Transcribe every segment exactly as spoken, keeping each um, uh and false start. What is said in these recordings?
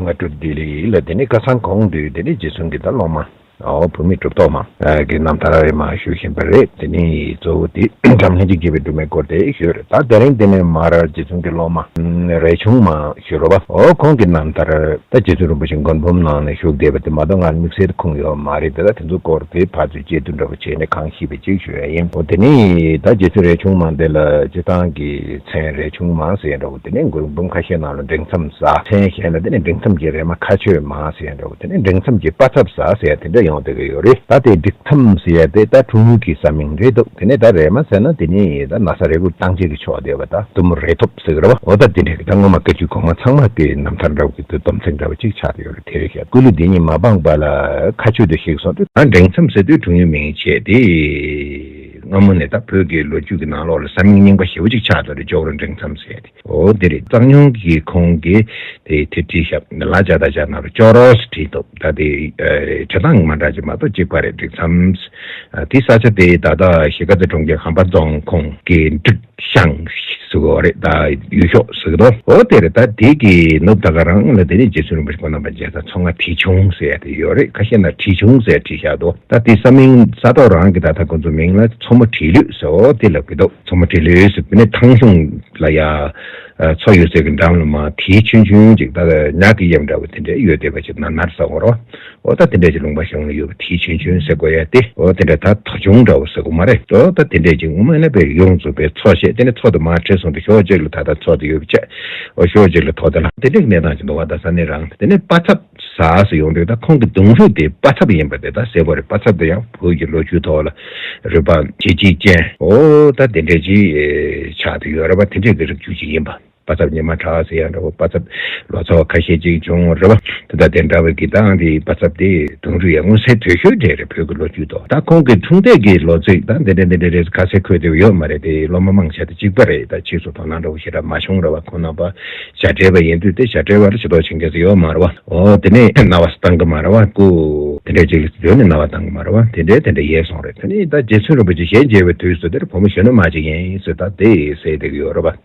སྔ་དྲོ་བདེ་ལེགས་ལ། དེ་ནས་ཁ་སང་གོང་དུ་དེ་ནས་རྗེ་བཙུན་གྱི་ད་སློབ་མ། ཨོ་བུད་མེད་གྲུབ་ཐོབ་མ་གི་རྣམ་ཐར་རེ་མར་ཞུ་བཞིན་པ་རེད། དེ་ནས་གཙོ་བོ་དེ་བྲམ་ལྷན་ཅིག་སྐྱེས་པའི་སྒྲོན་མེའི་སྐོར་དེ་ཞུས་རེད། ད་དེ་རིང་དེ་ནས་མར་རྗེ་བཙུན་གྱི་སློབ་མ་རས་ཆུང་མ་ཞུ་རོགས་པ། ཨོ་ཁོང་གི་རྣམ་ཐར་ད་རྗེ་བཙུན་རིན་པོ་ཆེ་མགོན་འབུམ་ནང་ནས་བཞུགས་བསྡད་པ་དེ་མ་གཏོགས་ང་དམིགས་བསལ་དུ་ཁུངས་ཡོད་མ་རེད། དེ་ད་དེ་ཚོ་སྐོར་དེ་ཕར་ཚུར་དཔྱད་བསྡུར་འདྲ་པོ་བྱས་ནས་གང་ཤེས་པ་ཅིག་ཞུ་ཡ་ཡིན། ཨོ་དེ་ནས་ད་རྗེ་བཙུན་རས་ཆུང་མ་འདི་ལ་སྤྱིར་བཏང་གི་མཚན་རས་ཆུང་མ་ཟེར་ཡ་འདྲ་པོ། དེ་ནས་མགོན་འབུམ་ཁ་ཤས་ནང་ལ་འབྲིང་མཚམས་ཟེར། མཚན་གཞན་ལ་དེ་ནས་འབྲིང་མཚམས་ཀྱི་རས་མ་ཁ་ཆོད་མ་ཟེར་ཡ་འདྲ་པོ། དེ་ནས་འབྲིང་མཚམས་ཀྱི་དཔའ་ཚབ་ཟ་ཟེར་ཡ་དེ་འདྲ་ཡོང་བསྡད་ཀྱི་ཡོད་རེད། ད་དེ་འབྲིང་མཚམས་ཟེར་ཡ་དེ་ད་འཁྲུངས་ཡུལ་གྱི་ས་མིང་རེད་འདུག་དེ་ནས་ད་རས་མ་ཟེར་ན་དེ་ནས་ད་ན་བཟའ་རས་གུར་བཏང་བྱེད་ཀྱི་ཕྱོགས་བསྡད་པ། ད་མདུང་རས་ཐོབ་ཟེར་གི་རེད་པ། འོ་ད་དེ་འདྲ་གི་ད་སྔོན་མ་བཀའ་བརྒྱུད་གོང་མ་ཚང་མ་གི་རྣམ་ཐར་འདྲ་པོ་གི་དུ་སྡོམ་ཚིག་འདྲ་པོ་ཅིག་ཆགས་ཡོད་རེད། དེ་རེད་ཤག་སྐུ་ལུས་འདི་ཉིད་མ་སྤངས་པ་ལ་ཁ་ཆོད་དུ་གཤེགས་སོང་དུས། ད་འབྲིང་མཚམས་ཟེར་དུས་འཁྲུངས་ཡུལ་མིང་བྱས་ཏེ། སྔ་མོ་ནས་ད་བོད་ཀྱི་ལོ་རྒྱུས་ཀྱི་ནང་ལོགས་ལ་ས་མིང་རྙིང་པ་ཞེ་པོ་ཅིག་ཆགས་འདུག་རེད། ཅོག་རོ་འབྲིང་མཚམས་ཟེར་ཏེ། འོ་དེ་རེད། གཙང་སྨྱོན་གྱིས་ཁོང་གིས་དེ་དེ་བྲིས་ཤག་ལ་ཇ་ད་ཇ་ན་རོ་ཅོག་རོ་ཟེར་བྲིས་འདུག་ད་དེ་ཨ་བྲིས་སྟངས་མ་འདྲ་ཅིག་མ་གཏོགས་གཅིག་པ་རེད། འབྲིང་མཚམས། ཨ་དེ་ས་ཆ་དེ་ད་ལྟ་གཞིས་ཀ་རྩེ་གྲོང་ཁྱེར་གམ་པ་རྫོང་ཁོངས་ཀྱི་འབྲི་ཤང་ཟེར་གོ་རེད། ད་ཡུལ་ཤོག་ཟེར་གི་འདུག་འོ་དེ་རེད། ད་དེ་གི་ནུབ་ད་ག་རང་ལ་དེ་ནས་རྗེ་བཙུན་རིན་པོ་ཆེ་ཁོང་རྣམ་པ་མཇལ་ས་མཚོ་སྔ་བྲིས་ཆུང་ཟེར་ཡ་དེ་ཡོད་རེད། ཁ་ཤས་ན་བྲིས་ཆུང་ཟེར་བྲིས་བཞག་འདུག་ད་དེ་ས་མིང་ས་ཐོག་རང་གི་ད་ལྟ་ཁོང་ཚོ་མིང་ལ་མཚོ་མོ་བྲིས་ལུས་ཟེར། འོ་དེ་ལབ་ཀྱི་འདུག་མཚོ་མོ་བྲིས་ལུས་ཟེར་དེ་ནས་ཐང་གཞུང་ལ་ཡ་མཚོ་ཡོད་སའི་གི་འགྲམ་ལ་མར་བྲིས་ཆུང་ཆུང་ཅིག་ད་ཉག་གི་གཡབ་འདྲ་བོ་དེ་འདྲ་ཡོད་བསྡད་པ་ཅིག་ན་ནར་ཟེར་གོ་རོ། འོ་ད་དེ་འདྲས་ཀྱི་ལུང་པ་གཞུང་ལ་ཡོད་པ་དེའི་ཆུང་ཆུང་ཟེར་དགོས་ཡ་དེ། འོ་དེ་འདྲས་ད་ཐོ་ཆུང་འདྲ་བོ་ཟེར་དགོས་མ་རེད། འོ་ད་དེ་འདྲས་ཀྱི་ངོ་མ་ནི་པའི་ཡོངས་རྫོགས་པའི་མཚོ་བྱས། དེ་ནས་མཚོ་དེ་མར་བྲིས་སོང་དུས་ཕྱོགས་གཅིག་ལ་ད་ལྟ་མཚོ་དེ་ཡོད་པ་བྱས། འོ་ཕྱོགས་གཅིག་ལ་ཐོ་དེ་ལ་དེ་འདྲས་ཀྱི་གནས་སྟངས་ཅིག་འདུག་བ། ད་ས་གནས་རང་དེ་ནས་དཔའ་ཚབ་ཟ་ཟེར་ཡོང་དུས་ད་ཁོང་གི་གདུང་རུས་དེ་དཔའ་ཚབ་ཡིན་པ་དེ་ད་གསལ་པོ་རེད། དཔའ་ཚབ་དེ་ཡང་བོད་ཀྱི་ལོ་རྒྱུས་ཐོག་ལ་རུས་པ་ཇེ་ལྕི་ཅན། འོ་ད་དེ་འདྲས་ཅིག་ཆགས་དུ་ཡོད་རེད་པ། དེ་འདྲས་ཀྱི་རིགས་རྒྱུད་ཅིག་ཡིན་པ། དཔའ་ཚབ་ཉི་མ་གྲགས་ཟེར་ཡ་འདྲ་བོ། དཔའ་ཚབ་ལོ་ཙཱ་བ་ཁ་ཤས་ཅིག་བྱུང་རེད་བ། དེ་དང་དེ་འདྲ་བའི་གི་ད་འདི་དཔའ་ཚབ་དེ་གདུང་རུས་ཡང་མངོན་གསལ་དོད་ཤོས་འདྲ་རེད། བོད་ཀྱི་ལོ་རྒྱུས་ཐོག་ད་ཁོང་གི་འཁྲུངས་འདས་ཀྱི་ལོ་ཚིགས་ད་འདི་འདྲ་འདི་འདྲ་རེད་ཁ་གསལ་འཁོད་དེ་ཡོད་མ་རེད། དེ་སློབ་མ་མང་ཆེ་དེ་གཅིག་པ་རེད། ད་ཕྱིས་སུ་དོ་སྣང་འདྲ་བོ་ཞེ་དྲག་མ་བྱུང་རེད་བ། ཁོང་རྣམ་པ་བྱ་བྲལ་བ་ཡིན་དུས་དེ་བྱ་བྲལ་བ་རེད། ཕྱི་ཐོག་ཕྱིན་མཁན་ཟེར་ཡོད་མ་རེད་བ། འོ་དེ་ནས་སྣང་བ་བཏང་གི་མ་རེད་བ། སྐུ་དེ་འདྲ་ཅིག་ཡོད་ནས་སྣང་བ་བཏང་གི་མ་རེད་བ། དེ་འདྲ་དེ་འདྲ་ཡལ་སོང་རེད། དེ་ནས་ད་རྗེ་བཙུན་རིན་པོ་ཆེ་ཞལ་མཇལ་བའི་དུས་སུ་དེར་བུ་མོ་གཞོན་ནུ་མ་ཅིག་ཡིན་ཟེར་ད་དེ་ཟེར་བསྡད་ཀྱི་ཡོད་རེད་བ།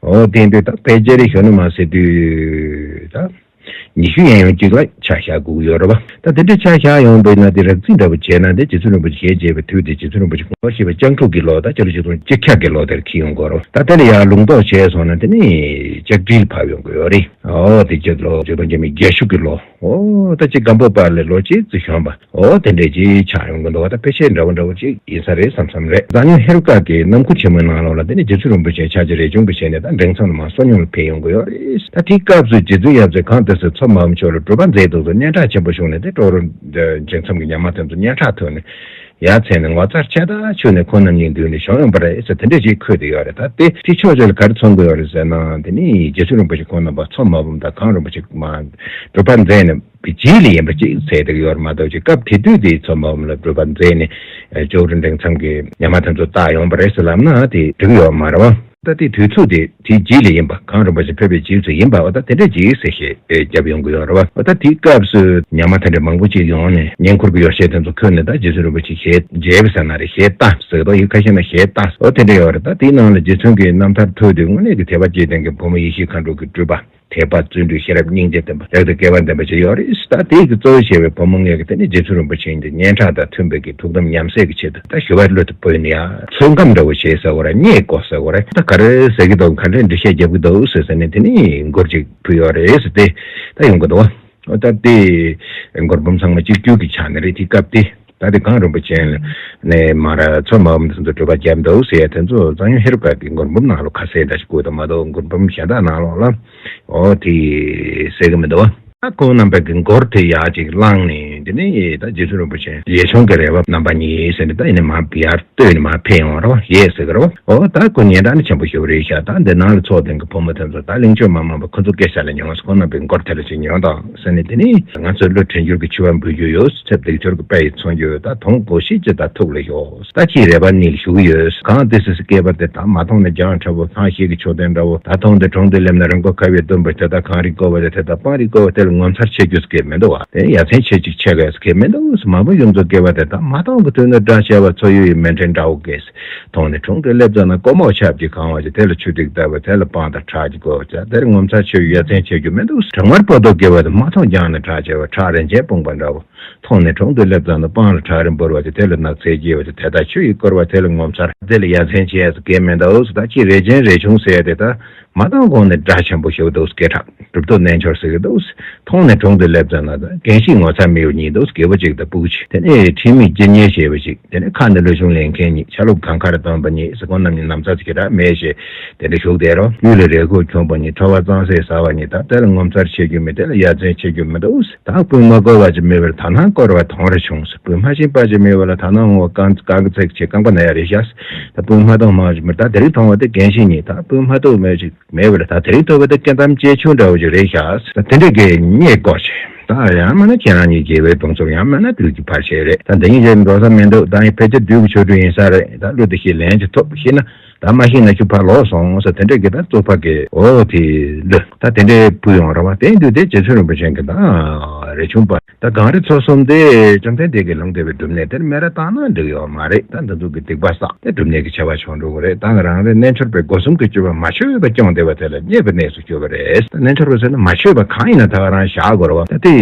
འོ་དེ་འདྲ་ད་དཔེ་ཆ་རེ་གཞོན་ནུ་མ་ཟེར་དུས་ད་ཉི་ཤུ་ཡན་ཡོང་གཅིག་ལ་ཆ་བཞག་དགོས་ཀྱི་ཡོད་རེད་བ། ད་དེ་འདྲ་ཆ་བཞག་ཡོང་བས་ན་དེ་རགས་རྩིས་འདྲ་པོ་བྱས་ན་དེ་རྗེ་བཙུན་རིན་པོ་ཆེ་ཞལ་མཇལ་བའི་དུས་དེ་རྗེ་བཙུན་རིན་པོ་ཆེ་ངོ་ཤེས་པའི་སྤྱང་ཕྲུག་གི་ལོ་ད་ཆ་ལུ་ཆིག་སྟོང་གཅིག་བརྒྱ་གི་ལོ་དེར་འཁེལ་ཡོང་གི་རེད། ད་དེ་ལ་ཡང་ལུང་རྟོགས་བྱས་སོང་ན་དེ་ནི་ལྕགས་སྤྲེལ་བབས་ཡོང་གི་ཡོད་རེད། འོ་དེ་རྗེ་ལོ་རྗེ་བཙུན་འཇིགས་མེད་རྒྱལ་ཤུག་གི་ལོ། འོ་ད་ཅིག་སྒམ་པོ་པ་ལས་ལོ་གཅིག་ཙམ་གཞོན་པ། འོ་དེ་འདྲས་ཅིག་ཆགས་ཡོང་གི་འདུག་བ། ད་དཔེ་ཆ་འདྲ་བོ་འདྲ་བོ་ཅིག་ཡིན་ས་རེད་བསམ་བསམ་རེད། གཙང་སྨྱོན་ཧེ་རུ་ཀ་གི་ནམ་ཁུ་ཆེན་མོའི་ནང་ལོགས་ལ་དེ་ནས་རྗེ་བཙུན་རིན་པོ་ཆེ་ཕྱག་རྗེས་རས་ཆུང་གི་ཞལ་ནས་ད་འབྲིང་མཚམས་ལ་མར་བསོད་སྙོམས་ལ་ཕེབས་ཡོང་གི་ཡོད་རེད། ད་དེའི་སྐབས་སུ་རྗེ་བཙུན་ཡབ་སྲས་གང་དེ་སུ་མཚོ་མ་འབུམ་ཕྱོགས་ལ་སྒྲུབ་པ་མཛད་འདུག་ཚོ་སྙན་གྲགས་ཆེན་པོ་བྱུང་ནས་དེ་ཀྲོ་རོ་འབྲིང་མཚམས་ཀྱི་ཉ་མ་དེ་ཚོ་སྙན་གྲགས་ཐོས་ནས་ཡར་འཛེགས་ནས་ངོ་མཚར་ཆེ། ད་ཁྱོད་ནི་ཁོང་རྣམ་གཉིས་མདུན་ནས་བྱོན་ཡོང་པ་རེད་ཟེར་དེ་འདྲས་ཅིག་འཁོད་དེ་ཡོད་རེད། ད་དེ་དེ་ཕྱོགས་ཕྱོགས་ལ་ག་རེ་མཚོན་གྱི་ཡོད་རེད་ཟེར་ན་དེ་ནི་རྗེ་བཙུན་རིན་པོ་ཆེ་ཁོང་རྣམ་པ་མཚོ་མ་འབུམ་དང་གངས་རིན་པོ་ཆེ་མར་སྒྲུབ་པ་མཛད་ནས། པའི་རྗེས་ལ་ཡིན་པ་ཅིག་ཟེར་བསྡད་ཀྱི་ཡོད་རེད་མ་གཏོགས་ཅིག་སྐབས་དེ་དུས་དེའི་མཚོ་མ་འབུམ་ལ་སྒྲུབ་པ་མཛད་ནས་ཨ་ཅོག་རི་འབྲིང་མཚམས་ཀྱི་ཉ་མ་དེ་ཚོ་བཏགས་ཡོང་པ་རེད་ཟེར་ལབ་ན་དེ་འགྲིག་ཡོད་མ་རེད་བ། ད་དེ་དུས་ཚོད་དེ་དེའི་རྗེས་ལ་ཡིན་པ་གངས་རིན་པོ་ཆེ་ཕེབས་པའི་རྗེས་སུ་ཡིན་པ་འོ་ད་དེ་འདྲ་ཅིག་གསལ་བཤད་ཨེ་བརྒྱབ་ཡོང་གི་ཡོད་རེད་བ། འོ་ད་དེའི་སྐབས་སུ་ཉ་མ་དེ་འདྲ་མང་པོ་ཅིག་ཡོང་ནས་བསྙེན་བཀུར་གྱི་ཡོ་བྱད་དེ་ཚོ་ཁྱེར་ནས་ད་རྗེ་བཙུན་རིན་པོ་ཆེ་ཞལ་མཇལ་བ་ཟེར་ན་རེད། ཞལ་ལྟ་ཟེར་དོ་ཡིན་ཁ་ཤས་ན་ཞལ་ལྟ་འོ་དེ་འདྲ་ཡོད་རེད། ད་དེའི་ནང་ལ་རྗེ་བཙུན་གྱི་རྣམ་ཐར་ཐོས་དུས་དངོས་གནས་ཀྱི་དད་པ་བསྐྱེད་ལྡན་གྱི་བུ་མོ་ཡེ་ཤེས་མཁའ་འགྲོ་གི་སྤྲུལ་པ། དད་པ་བརྩོན་འགྲུས་ཤེས་རབ་སྙིང་རྗེ་ལྡན་པ་རབ་ཏུ་དགེ་བ་ལྡན་པ་ཅིག་ཡོད་རེད། ད་དེའི་གི་གཙོ་བོ་བྱས་པའི་བུ་མོ་ལྔས་ཀྱི་དེ་ནི་རྗེ་བཙུན་རིན་པོ་ཆེ་ཡིན་ཏེ་སྙན་གྲགས་དང་མཐུན་པའི་གི་ཐུགས་དམ་ཉམས་སད་ཀྱི་ཆེད་དུ་ད་ཞུ་བ་གླུ་དེ་ཕུལ་ནས་ཡང་ཚོད་བགམ་འདྲ་བོ་བྱས་ཟེར་བ་རེད། བརྙས་བཀོལ་ཟེར་བ་རེད། ད་ག་རེ་ཟེར་གི་འདུག་ག་འདྲའི་འགྲེལ་བཤད་རྒྱབ་གི་འདུག་ཟེར་ཟེར་ནས་དེ་ནི་མགུར་ཅིག་ཕུལ་ཡོད་རེད་ཟེར་ཏེ་ད་ཡོང་གི་འདུག་བ། ད་དེ་མགུར་འབུམ་ཚང་མ་གཅིག་གྱུར་གྱི་ཆ་ནས་རེད། དེ་སྐབས་དེ། ད་དེ་གངས་རིན་པོ་ཆེ་ནས་མར་མཚོ་མ་འབུམ་དེ་ཚོ་སྒྲུབ་པ་བརྒྱབ་འདུག་ཟེར་ཡ་དེ་ཚོ་གཙང་སྨྱོན་ཧེ་རུ་ཀ་གི་མགུར་འབུམ་ནང་ལ་ཁ་གསལ་འདྲ་ཞིག་བཀོད་འདུག་མ་གཏོགས་མགུར་འབུམ་གཞན་དག་ནང་ལོགས་ལ་འོ་དེ་གསལ་གི་མི་འདུག་བ། ད་ཁོང་རྣམ་པ་གི་མགུར་དེ་ཡག་ཅིག་བླངས་ནས་དེ་ནས་ད་རྗེ་བཙུན་རིན་པོ་ཆེ་ལས་ཆུང་གི་རས་པ་རྣམ་པ་གཉིས་ཟེར་ནས་ད་ཡིན་ནས་མར་བི་ཨར་ལྟོས་ནས་མར་ཕེབས་ཡོང་བ་རེད་བ། ཡས་ཟེར་གི་རེད་བ། འོ་ད་ཁོ་སྙན་གྲགས་ནི་ཆེན་པོ་ཞེ་པོ་རེད་ཤག་ད་འདི་ནང་ལ་ཚོགས་སྡེ་གི་བུ་མོ་དེ་ཚོ་ད་གླིང་ཆེན་མ་མང་པོ་ཁོ་ཚོ་སྐད་ཆ་ལ་ཉོན་སོང་། ཁོང་རྣམ་པའི་མགུར་དེ་ལ་ཅིག་ཉོན་དང་ཟེར་ནས་དེ་ནི་ང་ཚོའི་བློ་དྲན་འགྱུར་གྱི་འཆི་བ་འབུལ་རྒྱུ་ཡོད། ཚེ་འདིར་འབྱོར་གྱི་དཔལ་ཡིས་མཚོན་རྒྱུ་ཡོད། ད་དོན་གོ་ཤེས་ཅིག་ད་ཐུགས་ལ་ཞོག་ད་ཁྱེད་རས་པ་གཉིས་ལ་ཞུ་གི་ཡོད། གང་དེ་སྲིད་སྐྱེས་པ་དེ་དང་མ་མཐོང་ན་རྒྱང་འཕྲད་པོ། ལྷང་ཞིག་གི་མཆོད་རྟེན་འདྲ་བོ། ད་མཐོང་དེ་དྲུང་དུ་སླེབས་ན་རི་མགོ་ཁ་བའི་སྡོམ་པ་དེ་དག་གངས་རིའི་བསྐོར་བ་དེ་དེ་དག་སྤང་རིའི་བསྐོར་བ་དེ་ལ་ངོ་མཚར་ཆེ་རྒྱུ་སྐད་མི་འདུག་བ། དེ་ཡ་མཚན་ཆེ་ཅིག་ཆེ། གས་ཁེ་མི་འདུག་མ་བུ་ཡུམ་ཚོ་སྐྱེ་བ་དེ་དག་མ་མཐོང་གི་དུས་ན་དགྲ་བྱེད་པ་ཚོ་ཡུལ་ཡི་མེ་འདྲེན་དགྲ་བོ་གས་མཐོང་ནས་དྲུང་དུ་སླེབས་ཙ་ན་ཀོ་མོག་ཆབ་ཀྱི་གང་བ་ཅིག་དེ་ལ་ཆུ་ཐིགས་བཏབ་པ་དེ་ལ་སྤང་དང་ཁྲག་གི་གོ་བྱ་དེར་ངོ་མཚར་ཆོས་ཡ་མཚན་ཆེ་རྒྱུ་མི་འདུག་བྲང་མར་པོ་ཏོ་སྐྱེ་བ་དེ་མ་མཐོང་རྒྱང་ནས་དགྲ་བྱེད་པ་ཁྲག་རིན་ཆེན་སྤུངས་པ་འདྲ་བོ། མཐོང་ནས་དྲུང་དུ་སླེབས་ཙམ་དུ་སྤང་ལ་བྲག་རི་འབུར་བ་དེ་དེ་ལ་ནགས་ཚལ་སྐྱེས་པ་དེ་དེ་དག་ཆུ་ཡིས་བསྐོར་བ་དེ་ལ་ངོ་མཚར་དེ་ལ་ཡ་མཚན་ཆེ་ཡ་སུ་སྐད་མེད་འདུག་སུ་ད་ཅི་རེ་ཆེན་རེ་ཆུང་ཟེར་ཡ་དེ་ད་མ་མཐོང་གོང་ནས་སྒྲ་ཆེན་པོ་ཞིག་འདུག་སྐད་གྲགས་གྲུབ་ཐོབ་རྣལ་འབྱོར་ཟེར་གི་འདུག་མཐོང་ནས་དྲུང་དུ་སླེབས་ཙམ་ན་ད་རྒན་ཤིང་ངོ་ཚ་མིའུ་གཉིས་འདུག་སྐྱེས་བུ་གཅིག་དང་སྤུ་གུ་གཅིག་དེ་ནས་ཁྲིམས་མེད་ཇི་སྙེད་བྱས་པ་གཅིག་དེ་ནས་ཁ་ནས་ལོ་ཆུང་ལེན་མཁན་གཉིས་ཆ་ལུགས་གང་ཁར་སྟོན་པ་གཉིས་སུ་ཁོང་རྣམས་ནི་ནམ་ཚ་ཚིག་གྲགས་མེད་ཞེས་དེ་འདྲ་ཞུགས་བསྡད་རོགས་དབུས་ལ་རེ་སྒུག་ཁྱོང་པ་གཉིས་ཁྲོ་བ་གཙང་སེལ་ཟ་བ་གཉིས་ད་དེ་ལ་ངོ་མཚར་ཆེ་རྒྱུ་མེད་དེ་ལ་ཡ་མཚན་ཆེ་རྒྱུ་མི་འདུག་ད་སྤུན་མ་བསྐོར་བ་ཅིག་མེད་པར་ད་ནང་བསྐོར་བ་དོང་རེ་བྱུང་ཟེར། སྤུན་མ་ཤེས་པ་ཅིག་མེད་པ་ལ་ད་ནང་འོ་རྐང་རྐང་གི་ཚེག་ཆེ་རྐང་པ་ན་ཡ་རེད་ཤག་ད་སྤུན་མ་གཏོགས་མང་ཅིག་མེད་ད་དེ་རིང་མཐོང་བ་དེ་རྒན་ཤིང་གཉིས་ད་སྤུན་མ་གཏོགས་མེད་ཅིག་མེད་པ་ལ་ད་དེ་རིང་ཐོས་པ་དེ་སྐད་གཏམ་གཅེས་ཆུང་འདྲ་བོ་ཅིག་རེད་ཤག་ད་དེ་འདྲས་ཀྱི་རྙེད་དགོས་ཆེ་ད་ཡང་མིན་ན་ཁྱེད་རང་གཉིས་དགེ་བའི་དུང་ཚོར་ཡང་མིན་ན་དུས་ཀྱི་ཕར་ཆེ་རེད། ད་འདི་གཉིས་ཀྱི་འགྲོ་ས་མི་འདུག་ད་ཡིན་ཕལ་ཆེར་དུས་ཀྱི་ཆོ་འཕྲུལ་ཡིན་ས་རེད། ད་གླུ་དེ་ཤེས་ལན་ཅིག་ཐོབ་ཤེས་ན། ད་མ་ཤེས་ན་ཁྱོད་ཕར་ལོག་སོང་ཟེར་དེ་འདྲས་ཀྱི་ད་གཙུག་ཕག་གི་འོ་དེ་ལོས་ད་དེ་འདྲས་ཕུལ་ཡོང་ར་བ། དེ་དུས་དེ་རྗེ་བཙུན་རིན་པོ་ཆེ་གི་ད་རས་ཆུང་པ་ད་གངས་རི་མཚོ་གསུམ་དེ་བཅོམ་ལྡན་འདས་ཀྱིས་ལུང་བསྟན་པའི་སྒྲུབ་གནས་དེར་སྨད་ར་བཏང་ན་འགྲིག་ཡོད་མ་རེད། ད་འདི་ཚོ་གི་སྡིག་པ་བསགས་ཏེ་སྒྲུབ་གནས་ཀྱི་ཆེ་བ་བྱུང་འགྲོ་གི་རེད། ད་ང་རང་རེ་རྣལ་འབྱོར་པའི་སྒོ་གསུམ་གྱི་སྤྱོད་པ་མ་ཆོད་པ་སྐྱོང་བསྡད་པ་དེ་ལ་བརྙས་པའི་གནས་སུ་གྱུར་པ་རེད། ད་རྣལ་འབྱོར་པ་ཟེར་ན་མ་ཆོད་པ་གང་ཡིན་ན་ད་ག་རང་བཞག་དགོས་ར་བ། ད་དེ་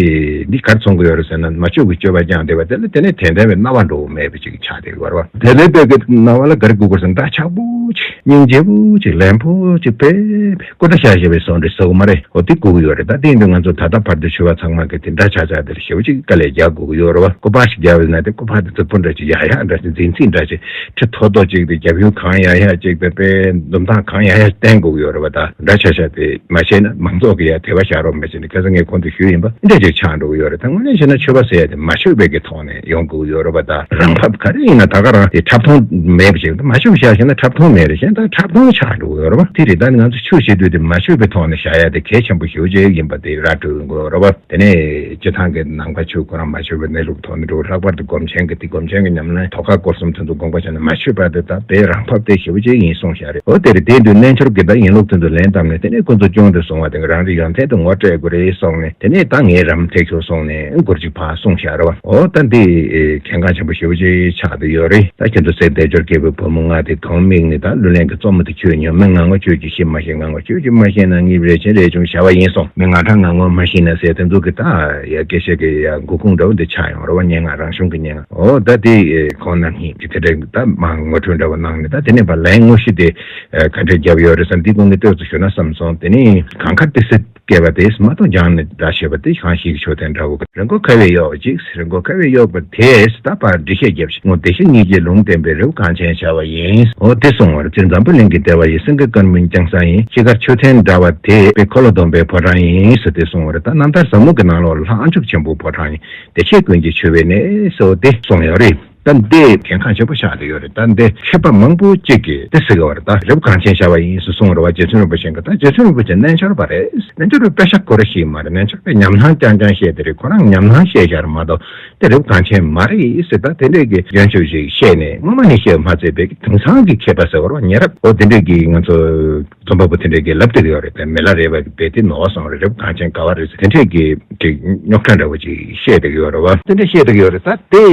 འདི་གར་མཚོན་གི་ཡོད་རེད་ཟེར་ན་མ་ཆོད་པའི་སྤྱོད་པ་སྐྱོང་བསྡད་པ་དེ་ལ་དེ་ནས་དྲན་ལྡན་པའི་སྣང་བ་འགྲོ་མེད་པ་ཅིག་ཆགས་བསྡད་ཡོད་རེད་བ། དེ་ལས་དཔེ་གི་སྣང་བ་ལ་ག་རེ་དགོས་དགོས་ཟེར་ན་འདྲ་ཆགས་པོ་ཅིག་སྙིང་རྗེ་པོ་ཅིག་ལན་པོ་ཅིག་དཔེ་དཔེ་སྐུ་འདྲ་ཤ་ཞེས་པའི་བཟོ་འདྲ་ཟེར་བ་མ་རེད། འོ་དེ་དགོས་ཀྱི་ཡོད་རེད། ད་དེ་ཡིན་དུས་ང་ཚོ་ད་ལྟ་བར་དུ་ཞུ་བ་ཚང་མ་གི་དེ་འདྲ་ཆགས་ཆགས་དེར་ཞེ་པོ་ཅིག་དཀའ་ལས་རྒྱག་དགོས་ཀྱི་ཡོད་རེད་བ། སྐུ་པར་ཞིག་རྒྱག་པ་ཡིན་ན་དེ་སྐུ་པར་དེ་རྫིག་པོ་འདྲ་ཅིག་ཡག་ཡག་འདྲ་ཅིག་འཛིན་ཚིག་འདྲ་ཅིག་ཁྲི་མཐོ་མཐོ་ཅིག་དེ་རྒྱབ་ཡོལ་གང་ཡག་ཡག་ཅིག་དེ་དཔེ་འཛུམ་མདངས་གང་ཡག་ཡག་བསྟན་དགོས་ཀྱི་ཡོད་རེད་བ། ད་འདྲ་ཆགས་ཆགས་དེ་མ་བྱས་ན་མང་ཚོགས་ཀྱི་ཡ་དད་པ་བཞག་རོགས་མེད་ཅེས་ནས་ཁ་སང་ངས་གོང་དུ་ཞུས་ཡིན་པ་འདྲ་ཅིག་ཆགས་འགྲོ་གི་ཡོད་རེད། ད་དངོས་གནས་བྱས་ན་ཆོས་པ་ཟེར་ཡ་དེ་མ་ཆོས་པའི་གི་ཐོག་ནས་ཡོང་དགོས་ཀྱི་ཡོད་རེད་བ། ད་རང་ཕབ་ག་རེ་ཡིན་ན་ད་ག་རང་དེ་འཁྲབ་སྟོན་མེད་པ་ཞིག་ད་མ་ཆོས་པ་བཞག་བྱས་ན་འཁྲབ་སྟོན་མེད་རེད། གཞན་ད་འཁྲབ་སྟོན་ཆགས་འགྲོ་གི་ཡོད་རེད་བ། དེ་རེད། ད་ང་ཚོ་ཆོས་བྱེད་དུས་དེ་མ་ཆོས་པའི་ཐོག་ནས་བཞག་ཡ་དེ་གལ་ཆེན་པོ་ཞེ་པོ་ཅིག་ཡིན་པ་དེ་ར་སྤྲོད་ཡོང་གི་ཡོད་རེད་བ། དེ་ནས་སྤྱི་བཏང་གི་ནང་པ་ཆོས་ཁོ་རང་མ་ཆོས་པའི་གནས་ལུགས་ཐོག་ནས་འགྲོ། ལྷག་པར་དུ་སྒོམ་ཆེན་གྱི་དེ་སྒོམ་ཆེན་གྱི་ཉམས་ལེན་ཐོག་ཁ་སྐོར་གསུམ་དེ་ཚོ་དགོངས་པ་བཞེས་ན་མ་ཆོས་པ་དེ་ད་དཔེ་རང་ཕབ་དེ་ཞེ་པོ་ཅིག་ཡིན་གསུངས་བཞག་རེད། འོ་དེ་རེད། དེ་དུས་རྣལ་འབྱོར་གྱི་ད་ཡིན་ལུགས་དེ་ཚོ་ལན་བཏབ་ནས་དེ་ནས་ཁོ་ཚོ་སྐྱོན་དུ་སོང་བ་དེ་རང་རེ་ཡོན་ཏན་དུ་ངོ་སྤྲད་དགོས་རེད་གསུངས་ནས་དེ་ནས་ད་ངས་རམ་ཐེག་ཆོག་གསུངས་ནས་མགུར་ཅིག་ཕར་གསུངས་བཞག་རེད་བ། འོ་ད་འདི་གལ་འགངས་ཆེན་པོ་ཞེ་པོ་ཅིག་ཆགས་བསྡད་ཡོད་རེད། ད་ཁྱེད་ཚོ་སྲས་བདེ་སྦྱོར་རྒྱལ་པོའི་བུ་མོ་ལྔ་དེ་གང་དམིགས་ནས་ད་གླུ་ལེན་གྱི་རྩོམ་མོ་དེ་ཁྱོད་ཉོན་མོངས་ངང་ངོ་ཁྱོད་ཀྱིས་ཤེས་མ་ཤེས། ངང་ངོ་ཁྱོད་ཀྱིས་མ་ཤེས་ན་ངའི་རས་ཆེན་རས་ཆུང་བྱ་བ་ཡིན་གསུངས། མི་ང་ཁྲ་ང་ངོ་མ་ཤེས་ན་ཟེར་དེ་ཚོ་གི་ད་ཡ་སྐད་ཆ་གི་ཡ་མགོ་ཁུངས་འདྲ་བོ་འདི་ཆགས་ཡོང་རེད་བ། སྙན་ངག་རང་གཞུང་གི་སྙན་ངག་འོ་ད་དེ་ཁོང་རྣམ་གཉིས་ཀྱི་དེ་འདྲ་ད་མ་ངོ་སྤྲོད་འདྲ་བོ་གནང་ནས་ད་དེ་ནས་ཕར་ལན་དངོས་གཞི་དེ་ག་འདྲས་བརྒྱབ་ཡོད་རེད་བསམ། འདི་སྐོར་ནས་ཏོག་ཙམ་ཞུ་ན་བསམ་སོང་། དེ་ནས་གངས་དཀར་ཏི་སེ་བསྐལ་པ་དེས་མ་གཏོགས་སྦྱངས་ནས་འདྲ་ཞེས་པ་དེ་གང་ཞིག་མཆོད་རྟེན་འདྲ་བོ། རི་མགོ་ཁ་བའི་གཡོག་ཅིག་རི་མགོ་ཁ་བའི་གཡོག་པ་དེས་ད་ཕར་འགྲེལ་བཤད་བརྒྱབ་ཤིང་ངོ་བདེ་གཤེགས་སྙིང་རྗེའི་ལུང་བསྟན་པའི་རི་བོ་གངས་ཅན་བྱ་བ་ཡིན། འོ་དེ་གསུང་བར་སྤྱིར་འཛམ་བུ་གླིང་གི་བདེ་བ་ཡི་སེང་གེ་དཀར་མོའི་རྒྱང་ས་ཡིན། ཤེལ་དཀར་མཆོད་རྟེན་འདྲ་བ་དེ་དཔེ་འཁོར་ལོ་སྡོམ་པའི་ཕོ་བྲང་ཡིན་ཟེར་དེ་གསུང་བར་ད་རྣམ་ཐར་ཟབ་མོ་གི་ནང་ལོགས་ལ་ལྷ་ཨ་མཆོག་ཆེན་པོའི་ཕོ་བྲང་ཡིན། བདེ་གཤེགས་ཀུན་གྱིས་མཆོད་པའི་གནས་སོ་དེ་གསུངས་ཡོད་རེད། ད་འདི་གལ་འགངས་ཆེན་པོ་ཆགས་བསྡད་ཡོད་རེད། ད་འདི་མཁས་པ་མང་པོ་གཅིག་གིས་འདི་ཟེར་གི་བ་རེད། ད་རི་བོ་གངས་ཅན་བྱ་བ་ཡིན་ཟེར་གསུངས་རེད་བ། རྗེ་བཙུན་རིན་པོ་ཆེ་གིས། ད་རྗེ་བཙུན་རིན་པོ་ཆེ་རྣལ་འབྱོར་པ་རེད། རྣལ་འབྱོར་པའི་དཔེ་ཆ་ཁོ་རང་ཤེས་མ་རེད། རྣལ་འབྱོར་པའི་ཉམས་སྣང་རྐྱང་རྐྱང་བཤད་དེ་རེད། ཁོ་རང་ཉམས་སྣང་བཤད་བཞག་རེད་མ་གཏོགས་དེ་རི་བོ་གངས་ཅན་མ་རེད་ཟེར། ད་དེ་འདྲས་ཀྱི་སྐྱོན་ཆོས་ཤིག་བཤད་ནས་སྔོན་མ་ནས་བཤད་མ་ཚད་པའི་དེང་སང་གི་མཁས་པ་ཟེར་བ་རེད་བ། ཉེ་རབས་འོ་དེ་འདྲས་ཀྱི་ང་ཚོ་རྩོམ་པ་པོ་དེ་འདྲས་ཀྱིས་ལབ་བསྡད་ཀྱི་ཡོད་རེད། དེ་མི་ལ་རས་པ་གིས་རྦད་དེ་ནོར་སོང་རེད། རི་བོ་གངས་ཅན་ག་བ་རེད་ཟེར་དེ་འདྲས་ཀྱི་ཅིག་རྙོག་དྲ་འདྲ་བོ་ཅིག་བཤད་བསྡད་ཀྱི་ཡོད་རེད་བ། དེ་འདྲ་བཤད་བསྡད་ཀྱི་ཡོད་རེད། ད་དེ་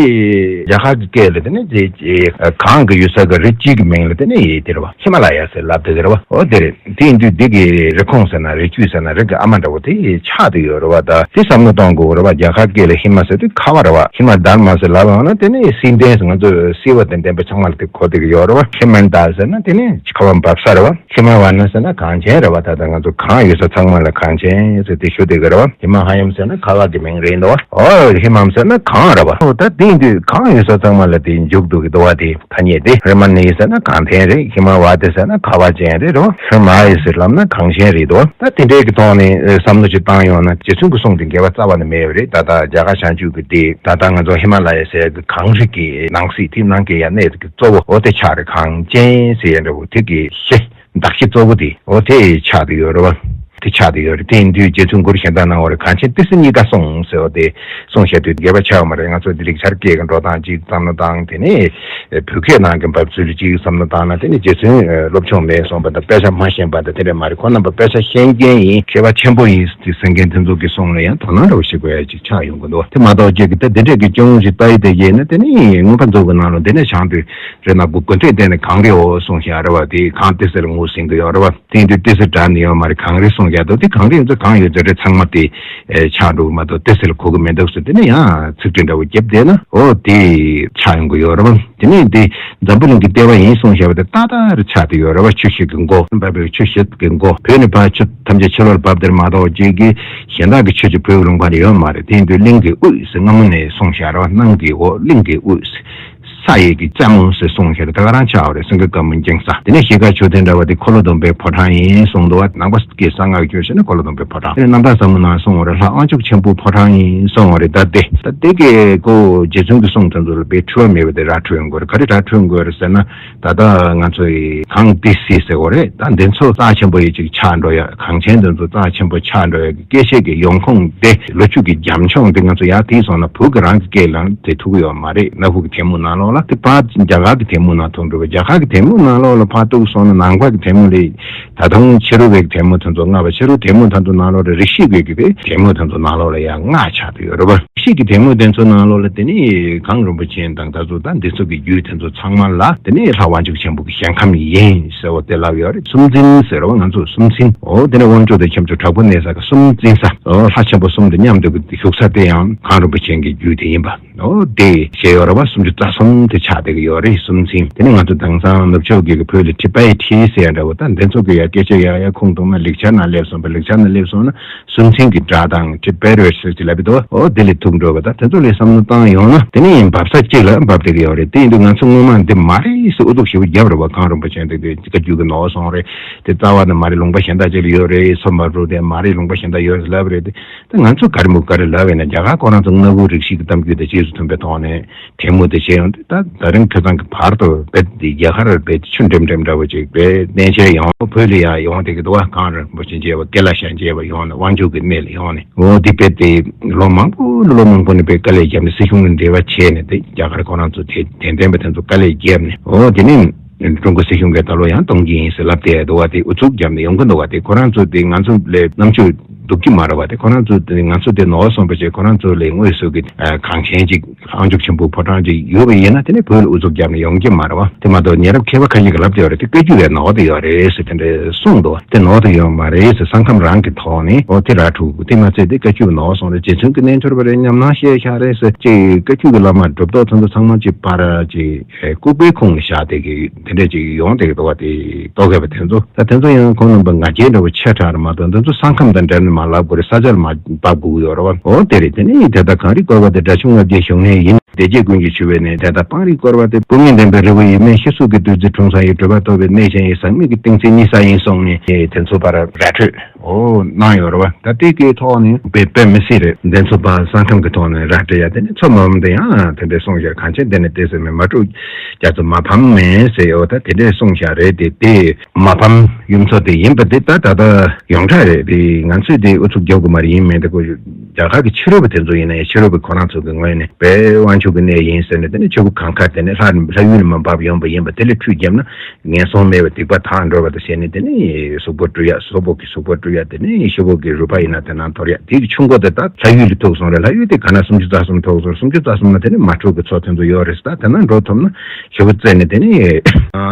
རྒྱ་གར་གྱི་སྐད་ལ་དེ་ནི་དེ་གངས་ཀྱི་ཡུལ་ས་གི་རི་གཅིག་གི་མིང་ལ་དེ་ནི་དེ་རེད་བ། ཧི་མ་ལ་ཡ་ཟེར་ལབ་བསྡད་ཀྱི་རེད་བ། འོ་དེ་རེད། དེ་ཡིན་དུས་འདི་གི་རི་ཁོང་ཟེར་ན་རི་རྒྱུད་ཟེར་ན་རི་གི་ཨ་མ་འདྲ་བོ་དེ་ཆགས་བསྡད་ཡོད་རེད་བ། ད་དེ་བསམ་བློ་གཏོང་དགོས་རེད་བ། རྒྱ་གར་སྐད་ལ་ཧི་མ་ཟེར་དུས་ཁ་བ་རེད་བ། ཧི་མ་དྷརྨ་ཟེར་ལབ་ཡོང་ན་དེ་ནི་བསིལ་ལྡན་ཟེར་ང་ཚོ་བསིལ་བ་དང་ལྡན་པ་ཚང་མ་ལ་དེ་གོ་བསྡད་ཀྱི་ཡོད་རེད་བ། ཧི་མ་ནན་ད་ཟེར་ན་དེ་ནི་ཁ་བ་འབབ་ས་རེད་བ། ཧི་མ་ཝ་ན་ཟེར་ན་གངས་ཅན་རེད་བ། ད་ལྟ་ང་ཚོ་གངས་ཡོད་ས་ཚང་མ་ལ་གངས་ཅན་ཟེར་དེ་ཞུ་བསྡད་ཀྱི་རེད་བ། ཧི་མ་ཧ་ཡམ་ཟེར་ན་ཁ་བ་གི་མིང་རེད་འདུག་བ། ཨོ་ཧི་མམ་ཟེར་ན་གངས་རེད་བ། ཨོ་ད་དེ་ཡིན་དུས་གངས་ཡོད་ས་ཚང་མ་ལ་དེ་འཇུག་འདུག་གི་འདུག་བ། དེ་ཐ་སྙད་དེ་རི་མ་ནི་ཟེར་ན་གངས་ལྡན་རེད། ཧི་མ་ཝ་དེ་ཟེར་ན་ཁ་བ་ཅན་རེད་རེད་བ། ཧི་མ་ལ་ཡ་ཟེར་ལབ་ན་གངས་ཅན་རེད་འདུག་བ། ད་དེ་འདྲའི་གི་ཐོག་ནས་བསམ་བློ་ཅིག་བཏང་ཡོང་ན་རྗེ་བཙུན་གྱི་གསུང་དེ་འགལ་བ་རྩ་བ་ནས་མེད་པ་རེད། ད་ལྟ་རྒྱ་གར་བྱང་ཆུབ་ཀྱི་དེ་ད་ལྟ་ང་ཚོ་ཧི་མ་ལ་ཡ་ཟེར་གི་གངས་རི་གི་ནང་གསེས་དེ་ནང་གི་ཡ་གནས་གི་གཙོ་བོ་འོ་དེ་ཆགས་རེད། གངས་ཅན་ཟེར་ཡ་འདྲ་བོ་དེ་གི་གཞི་གདགས་གཞི་གཙོ་བོ་དེ་འོ་དེ་ཆགས་བསྡད་ཡོད་རེད་བ། དེ་ཆགས་བསྡད་ཡོད་རེད། དེ་ཡིན་དུས་རྗེ་བཙུན་གུ་རུ་གཞན་དག་གནང་བ་རེད། གངས་ཅན་ཏི་སེ་གཉིས་ཀ་སོང་ཟེར་བ་དེ་སོང་བཤད་དུས་འགལ་བ་ཆགས་ཡོད་མ་རེད། ང་ཚོ་འདི་ལེགས་སྦྱར་སྐད་ཀྱི་འགྲོ་སྟངས་གཅིག་བསམ་བློ་བཏང་དེ་ནས་བོད་སྐད་ནང་གི་འབབ་ཚུལ་གཅིག་བསམ་བློ་བཏང་ན། དེ་ནས་རྗེ་བཙུན་སློབ་སྦྱོང་མེད་སོང་བ་དང་དཔེ་ཆ་མ་ཤེས་པ་དང་དེ་འདྲ་མ་རེད། ཁོ་རྣམ་པ་དཔེ་ཆ་ཤེས་མཁན་ཡིན། མཁས་པ་ཆེན་པོ་ཡིན་ཟེར་མཁན་དེ་ཚོ་གི་གསུང་ལ་ཡང་དོ་སྣང་འདྲ་བོ་ཞིག་དགོས་ཡ་ཅིག་ཆགས་ཡོང་གི་འདུག་དེ་མ་གཏོགས་ཁྱེད་ཀྱི་ད་འདི་འདྲས་ཀྱི་སྐྱོན་ཞིག་ལྟ་ཡི་དེ་ཡིན་ན་དེ་ནི་མངོན་པ་མཛོད་ཀྱི་ནང་ལ་འདི་ནས་བྱང་དུས་རེད་ན་དགུ་དགུ་ཐེག་བསྟན་ནས་གངས་རི་འོ་གསུངས་ཤག་རེད་བ། དེ་གངས་ཏི་སེ་ལ་ངོས་ཟིན་གི་ཡོད་རེད་བ། དེ་ཡིན་དུས་ཏི་སེ་འདྲ་ནི་ཡོད་མ་རེད། གངས་རི་གསུངས་ཡག་འདུག་དེ་གངས་རི་ཡོད་ཚད་གངས་ཡོད་ཚད་རེད། ཚང་མ་དེ་ཆགས་འགྲོ་གི་མ་གཏོགས་ཏི་སེ་ལ་གོ་གི་མི་འདུག་ཟེར། དེ་ནས་ཡང་ཚིག་འབྲུ་འདྲ་བོ་བརྒྱབ་བསྡད་ན་འོ་དེ་ཆགས་ཡོང་གི་ཡོད་རེད་བ། དེ་ནས་དེ་འཛམ་བུ་གླིང་གི་ལྟེ་བ་ཡིན་གསུངས་བཞག་པ་དེ་ཏག་ཏག་རེད་ཆགས་བསྡད་ཡོད་རེད་བ། ཆུ་བཞི་གི་མགོ་འབབ་པའི་ཆུ་བཞི་གི་མགོ་བོད་ནས་ཕར་ཆུ་ཐམས་ཅད་ཕྱི་ལོགས་ལ་འབབ་དེར་མ་གཏོགས་རྗེས་ཀྱི་གཞན་དག་གི་ཆུ་ཅིག་བོད་ཀྱི་ལུང་པ་ནས་ཡོད་མ་རེད། དེ་ཡིན་དུས་གླིང་གི་དབུས་ཟེར་སྔ་མོ་ནས་གསུངས་བཞག་རེད་བ། གནམ་གྱི་འོག་གླིང་གི་དབུས་ས་ཡི་གི་རྩེ་མོ་ཟེར་གསུངས་བཞག་རེད། ད་ག་རང་ཆགས་པ་རེད། སེང་གེ་དཀར་མོ་འགྱིང་ས། དེ་ནས་གཞིས་ཀ་མཆོད་རྟེན་འདྲ་བ་དེ་འཁོར་ལོ་སྡོམ་པའི་ཕོ་བྲང་ཡིན་གསུངས་འདུག་བ། ནང་པ་གི་གསང་སྔགས་ཀྱི་ཆོས་བཤད་ན་འཁོར་ལོ་སྡོམ་པའི་ཕོ་བྲང་། དེ་ནས་རྣམ་ཐར་ཟབ་མོ་ནང་གསུངས་པ་རེད། ལྷ་དབང་ཕྱུག་ཆེན་པོའི་ཕོ་བྲང་ཡིན་གསུངས་པ་རེད། ད་དེ་ད་དེ་གའི་ཁོ་རྗེ་བཙུན་གྱི་གསུང་དེ་ཚོ་ལ་དཔེ་འཁྲུལ་བ་མེད་པ་དེ་ར་འཕྲོད་ཡོང་གི་རེད། ག་རེ་ར་འཕྲོད་ཡོང་གི་རེད་ཟེར་ན། ད་ལྟ་ང་ཚོ་ཡི་གངས་ཏི་སེ་ཟེར་བ་རེད། ད་འདི་ཚོ་རྩ་ཆེན་པོ་ཡི་ཅིག་ཆགས་འགྲོ་ཡ། གངས་ཆེན་འདི་ཚོ་རྩ་ཆེན་པོ་ཆགས་འགྲོ་ཡ་གི་སྐད་ཆ་གི་ཡོང་ཁུངས་དེ་ལོ་རྒྱུས་ཀྱི་རྒྱབ་ལྗོངས་དེ་ང་ཚོ་ཡར་དེད་སོང་ན་བོད་ཀྱི་རང་གི་སྐད་ལ་དེ་ཐུག་གི་ཡོད་མ་རེད། སྣ་ཁུག་གི་ཐལ་མོ་ནང་ལོགས་ལ་དེ་ཕར་རྒྱ་གར་གྱི་ཐལ་མོ་ནང་ཐུག་འགྲོ་བ། རྒྱ་གར་གྱི་ཐལ་མོ་ནང་ལོགས་ལ་ཕར་གཏུགས་སོང་ན་ནང་པ་གི་ཐལ་མོ་ལས་ད་དུང་ཕྱི་རོལ་པའི་ཐལ་མོ་དེ་ཚོ་སྔ་བ། ཕྱི་རོལ་ཐལ་མོ་དེ་ཚོ་ནང་ལོགས་ལ་རིགས་ཤིག་གི་གི་ཐལ་མོ་དེ་ཚོ་ནང་ལོགས་ལ་ཡང་སྔགས་ཆགས་ཏེ་ཡོད་རེད་བ། ཤིག་གི་དེ་མོ་དེ་ཚོ་ནང་ལོགས་ལ་དེ་ནི་གངས་རིན་པོ་ཆེ་དང་ད་ཚོ་ད་འདི་ཚོ་གི་རྒྱུད་དེ་ཚོ་ཚང་མ་ལ་དེ་ནི་ལྷ་དབང་ཕྱུག་ཆེན་པོ་གི་ཞིང་ཁམས་ཡིན་ཟེར་བ་དེ་ལབ་ཡོད་རེད། སུམ་རྩེན་ཟེར་བ་ང་ཚོ་སུམ་རྩེན། འོ་དེ་ནི་དབང་ཕྱུག་དང་ཁྱབ་འཇུག་དྲག་པོ་གནས་ས་གི་སུམ་རྩེན་ས། འོ་ལྷ་ཆེན་པོ་གསུམ་དང་མཉམ་དུ་བཞུགས་ས་དེ་ཡང་གངས་རིན་པོ་ཆེ་གི་རྒྱུད་དེ་ཡིན་པ། འོ་དེ་ཞེས་ཡོད་རེད་བ། སུམ་ཅུ་རྩ་གསུམ་དེ་ཆགས་བསྡད་ཀྱི་ཡོད་རེད། སུམ་རྩེན། དེ་ནི་ང་ཚོ་དེང་སང་ནུབ་ཕྱོགས་ཀྱི་བོད་ལ་ཊི་བེ་ཊི་ཟེར་ཡ་འདྲ་བོ་ད་འདི་ཚོ་གི་ཡ་སྐད་ཆ་ཡ་ཡ་ཁུངས་གཏུགས་ན་ལེགས་སྦྱར་ནང་སླེབས་སོང་བ། ལེགས་སྦྱར་ནང་སླེབས་སོང་ན། སུམ་རྩེན་གྱི་སྒྲ་དང་ཊི་བེ་ཊི་ཟེར་གྱི་ལབ་ཀྱི་འདུག་འོ་དེ་ལས་ཐུག་འགྲོ་བ་དང་དེ་ཚོ་ལས་བསམ་བློ་བཏང་ཡོང་ན་དེ་ནི་ཡིན་འབབ་ས་གཅིག་ལ་འབབ་བསྡད་ཀྱི་ཡོད་རེད། དེ་ཡིན་དུས་ང་ཚོ་སྔོན་མ་འདི་མ་རེད་ཟེར་ཨུ་ཚུགས་ཞེ་པོ་བརྒྱབ་རེད་བ། གངས་རིན་པོ་ཆེ་འདི་གི་བཀའ་བརྒྱུད་ཀྱི་ནོར་སོང་རེད། དེ་རྩ་བ་ནས་མ་རེད། ལུང་པ་གཞན་དག་ཅིག་ལ་ཡོད་རེད། སོ་མ་རུ་དེ་མ་རེད། ལུང་པ་གཞན་དག་ཡོད་རེད་ལབ་རེད། དེ་ང་ཚོ་ག་རེ་མོ་ག་རེ་ལབ་ཡིན་ན་རྒྱ་གར་ཁོ་རང་ཚོ་སྣ་བུག་རིགས་ཤིག་གི་གཏམ་རྒྱུད་དང་རྗེས་སུ་མཐུན་པའི་ཐོག་ནས། དེ་མོ་དེ་བྱས་ཡོང་དུས་ད་ད་རིང་ཁ་སང་གི་བར་དུ་རྦད་དེ་རྒྱ་གར་རྦད་དེ་ཆུ་འགྲིམ་འགྲིམ་འདྲ་བོ་ཅིག་རྦད་གནས་མཇལ་ཡོང་བོད་ལ་ཡང་ཡོང་བསྡད་ཀྱི་འདུག་བ། གངས་རིན་པོ་ཆེ་མཇལ་བ། ཀེ་ལ་ཤ་མཇལ་བ་ཡོང་ནས་དབང་ཕྱུག་གི་གནས་ལ་ཡོང་ནས་འོ་དེ་རྦད་དེ་ལོ་མང་པོ་ལོ་མང་པོ་ནས་རྦད་དཀའ་ལས་བརྒྱབ་ནས་སྲིད་གཞུང་ལ་འབྲེལ་བ་བྱས་ནས་དེ་རྒྱ་གར་ཁོ་རང་ཚོ་དེ་དད་ལྡན་པ་དེ་ཚོ་དཀའ་ལས་བརྒྱབ་ནས་འོ་དེ་ནས་ཀྲུང་གོ་སྲིད་གཞུང་གིས་ད་ལོ་ཡང་གཏོང་གི་ཡིན་ཟེར་ལབ་བསྡད་འདུག་བ། དེ་ཨུ་ཚུགས་བརྒྱབ་ནས་ཡོང་གི་འདུག་བ། དེ་ཁོ་རང་ཚོ་དེ་ང་ཚོ་ལས་རྣམ་དཔྱོད་སྡུག་གི་མ་རེད་བ། དེ་ཁོ་རང་ཚོ་དེ་ང་ཚོ་དེ་ནོར་སོང་བ་བྱས་ཁོ་རང་ཚོ་ལས་དངོས་སུ་གི་གངས་ཅན་ཅིག་དབང་ཕྱུག་ཆེན་པོའི་ཕོ་བྲང་ཅིག་ཡོད་པ་ཡིན་ན་དེ་ནི་བོད་ལ་ཨུ་ཚུགས་བརྒྱབ་ནས་ཡོང་གི་མ་རེད་བ། དེ་མ་གཏོགས་ཉེ་རབས་མཁས་པ་ཁ་ཤས་ཀྱིས་ལབ་བསྡད་ཡོད་རེད། དེ་བཀའ་བརྒྱུད་ལས་ནོར་བསྡད་ཡོད་རེད་ཟེར་དེ་འདྲ་གསུངས་འདུག་དེ་ནོར་བསྡད་ཡོད་མ་རེད་ཟེར། ས་ཁམས་རང་གི་ཐོག་ནས་འོ་དེ་ར་འཕྲོད། དེ་མ་ཚད་དེ་བཀའ་བརྒྱུད་ནོར་སོང་རེད། རྗེ་བཙུན་གྱི་རྣལ་འབྱོར་པ་རེད། ཉམས་སྣང་ཤེས་བཞག་རེད་ཟེར་ཅིག་བཀའ་བརྒྱུད་ཀྱི་བླ་མ་གྲུབ་ཐོབ་ཚོ་ཚོ་ཚང་མ་ཅིག་ཕར་ཅིག་ལྐུགས་པའི་ཁུངས་ལ་བཞག་བསྡད་ཀྱི་དེ་འདྲ་ཅིག་ཡོང་བསྡད་ཀྱི་འདུག་བ། དེ་རྟོག་གེ་བ་དེ་ཚོ་ད་དེ་ཚོ་ཡང་ཁོང་རྣམ་པ་ང་རྒྱལ་འདྲ་བོ་ཆེ་དྲགས་རེད་མ་གཏོགས་དེ་ཚོ་ས་ཁམས་དང་འབྲེལ་ནས་མ་ལབ་དགོས་རེད། ས་ཆ་ལ་མ་བབས་དགོས་ཀྱི་ཡོད་རེད་བ། འོ་དེ་རེད། དེ་ནས་དེ་ལྟར་གངས་རིས་བསྐོར་བ་དེ་སྒྲ་ཆུང་ལྔ་བརྒྱའི་བཞུགས་གནས་ཡིན། སྡེ་བརྒྱད་ཀུན་གྱི་ཞུ་བའི་གནས། དེ་ལྟར་སྤང་རིས་བསྐོར་བ་དེ་དཔུང་གཉེན་ལྡན་པའི་རི་བོ་ཡིན། སྨན་ཤི་གསོ་གི་བདུད་རྩི་འཁྲུངས་ས་ཡིན། གྲོལ་བ་ཐོབ་པའི་གནས་ཆེན་ཡིན། ཟག་མེད་ཀྱི་ཏིང་འཛིན་གནས་ས་ཡིན་གསུངས་ནས་དེ་ཚོ་ཕར་ར་འཕྲོད། འོ་གནང་ཡོད་རེད་བ། ད་ལྟའི་སྐད་ཐོག་ནས་དཔེ་དཔེ་མི་སྲིད་རེད། འདི་ཚོ་ཕར་ས་ཁམས་ཀྱི་ཐོག་ནས་ར་སྤྲད་ཡ་དེ་ནི་ཚོ་མ་འོངས་དེ་ཡང་དེ་འདྲའི་གསུངས་བཞག་གངས་ཅན་འདི་ནི་ཏི་སེ་མེད། མ་དྲུག་རྒྱ་མཚོ་མ་ཕམ་མེད་ཟེར་ཡོད། ད་དེ་འདྲའི་གསུངས་བཞག་རེད། དེ་དེ་མ་ཕམ་གཡུ་མཚོ་དེ་ཡིན་པ་དེ་ད་ད་ལྟ་ཡོངས་གྲགས་རེད། དེ་ང་ཚོས་དེ་ཨུ་ཚུགས་རྒྱབ་དགོས་མ་རེད། ཡིན་མིན་དེ་ཁོ་རྒྱ་གར་གྱི་ཕྱི་རོལ་པ་དེ་ཚོ་ཡིན་ན་ཡང་ཕྱི་རོལ་པ་ཁོ་རང་ཚོ་གི་ངོས་ནས་དཔེ་དབང་ཕྱུག་གི་གནས་ཡིན་ཟེར་ནས་དེ་ནི་ཆུ་བོ་གངས་དཀར་དེ་ནི་ལྷ་ལྷ་ཡུལ་ནས་མར་འབབ་ཡོང་པ་ཡིན་པ་དེ་ལ་ཁྲུས་བརྒྱབ་ན། ངན་སོང་མེད་པའི་སྡིག་པ་དག་འགྲོ་བ་དང་བྱས་ནས་དེ་ནས་གཟུགས་པོ་བཀྲུ་ཡ། གཟུགས་པོ་གི་གཟུགས་པོ་བཀྲུ་ཡ། དེ་ནས་ཤི་བོ་གི་རུས་པ་ཡིན་ན་དེ་ནང་འཐོར་ཡ། དེ་གི་ཆུ་མགོ་དེ་ད་ལྷ་ཡུལ་ལ་ཐུག་སོང་རེད། ལྷ་ཡུལ་དེ་ག་ན་སུམ་ཅུ་རྩ་གསུམ་ཐུག་སོང་། སུམ་ཅུ་རྩ་གསུམ་ན་དེ་ནས་མ་དྲུག་གི་མཚོ་དེ་ཚོ་ཡོད་རེད། ད་དེ་ན་འགྲོ་ཐུབ་ན་ཤི་བོ་རྩེ་ནས་དེ་ནས་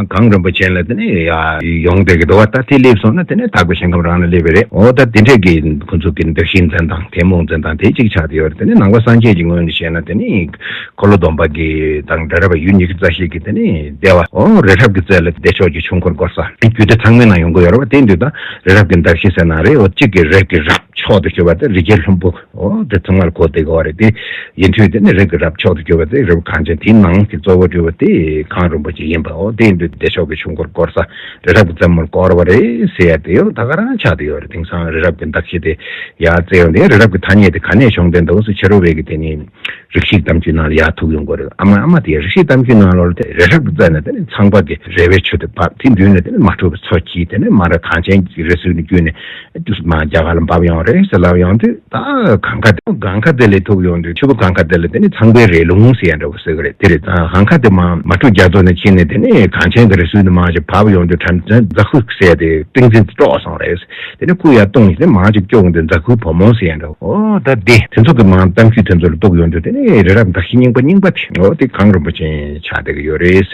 གངས་རིན་པོ་ཆེ་ལ་དེ་ནས་ཡ་ཡོང་བསྡད་ཀྱི་འདུག་བ། ད་དེ་སླེབས་སོང་ན་དེ་ནས་དག་པའི་ཞིང་ཁམས་རང་ལ་སླེབས་པ་རེད། འོ་ད་དེ་འདྲས་ཀྱི་ཁོ་ཚོ་གི་འདུ་ཤེས་འཛིན་སྟངས་དད་མོས་འཛིན་སྟངས་དེ་གཅིག་ཆགས་བསྡད་ཡོད་རེད། དེ་ནས་ནང་པ་སངས་རྒྱས་ཀྱི་ངོས་ནས་བཤད་ན་དེ་ནས། འཁོར་ལོ་སྡོམ་པ་གི་དང་འབྲེལ་བ་ཡུལ་ཉི་ཤུ་རྩ་བཞི་གི་དེ་ནི་བདེ་བ། འོ་རི་རབ་ཀྱི་རྩེ་ལ་བདེ་མཆོག་གི་ཆོས་འཁོར་བསྐོར་ས། རྒྱུད་སྡེ་ཚང་མའི་ནང་ཡོང་གི་ཡོད་རེད་བ། དེ་འདུག་ད་རི་རབ་ཀྱི་འདབ་བཞི་ཟེར་ན་རེད། འོ་གཅིག་གི་རི་གི་རབ། མཆོག་ཏུ་གྱུར་པ་དེ་རི་རྒྱལ་ལྷུན་པོ། འོ་དེ་ཚང་མར་གོ་བདེ་གི་ཡོད་རེད། དེ་ཡིན་དུས་དེ་ནི་རི་གི་རབ་མཆོག་ཏུ་གྱུར་པ་དེ་རི་བོ་གངས་ཅན་དེའི་ནང་གི་གཙོ་བོ་གྱུར་པ་དེ་གངས་རིན་པོ་ཆེ་ཡིན་པ། འོ་དེ་ཡིན་དུས་བདེ་མཆོག་གི་ཆོས་འཁོར་བསྐོར་ས་རི་རབ་ཀྱི་རྩེ་མོར་བསྐོར་བ་རེད་ཟེར་ཡ་དེ་ཡང་ད་ག་རང་ཆགས་བསྡད་ཡོད་རེད། དེང་སང་རི་རབ་ཀྱི་འདུ་ཤེས་དེ་ཡར་བཙལ་ཡོང་དུས་རི་རབ་ཀྱི་ཐ་སྙད་དེ་ག་ནས་བྱུང་བསྡད་འདུག་ཟེར། ཕྱི་རོལ་པའི་གི་དེ་ནི་རིགས་ཤིག་གཏམ་རྒྱུད་ནང་ལ་ཡར་ཐུག་ཡོང་གི་རེད། ཨ་མ་ཨ་མ་དེ་རིགས་ཤིག་གཏམ་རྒྱུད་ནང་ལོགས་ལ་དེ་རི་རབ་ཀྱི་རྩེ་ནས་དེ་ནི་ཚངས་པ་གི་རལ་པའི་ཆུ་དེ་བབས། དེ་མདུན་ནས་དེ་ནི་མ་འཁྲུགས་པའི་མཚོ་སྐྱེས། དེ་ནས་མར་གངས་ཅན་གྱི་རི་སུལ་ནས་བརྒྱུད་ནས་དེ་མར་རྒྱ་གར་ལ་འབབ་ཡོང་རེད་ཟེར་ལབ་ཡོང་དུས། ད་གངས་ཁ་དེ་གངས་ཁ་དེ་ལས་ཐུག་ཡོང་དུས་ཆུ་བོ་གངས་ཁ་དེ་ལ་དེ་ནི་ཚངས་པའི་རལ་ལུང་ཟེར་ཡ་འདྲ་བོ་ཟེར་གི་རེད། དེ་རེད། ད་གངས་ཁ་དེ་མར་མ་འཁྲུགས་རྒྱ་མཚོ་ནས་ཕྱིན་ནས་དེ་ནས་གངས་ཅན་གྱི་རི་སུལ་ནས་མར་ཅིག་བབས་ཡོང་དུས་དྲན་རྫ་ཁུག་ཟེར་དེ་ཏིང་འཛིན་དཀྲོགས་སོང་རེད། དེ་ནས་ཁུག་ཡར་བཏུངས་ནས་དེ་མར་ཅིག་སྐྱོག་འདི་རྫ་ཁུག་བུ་མོ་ཟེར་ཡ་འདྲ་བོ། འོ་ད་དེ་དེ་ཚོ་གི་མར་གཏམ་རྒྱུད་དེ་ཚོ་ལ་གཏུགས་ཡོང་དུས་དེ་ནས་རི་རབ་འདུ་ཤེས་རྙིང་པ་རྙིང་པ་དེ། འོ་དེ་གངས་རིན་པོ་ཆེ་ཆགས་བསྡད་ཀྱི་ཡོད་རེད།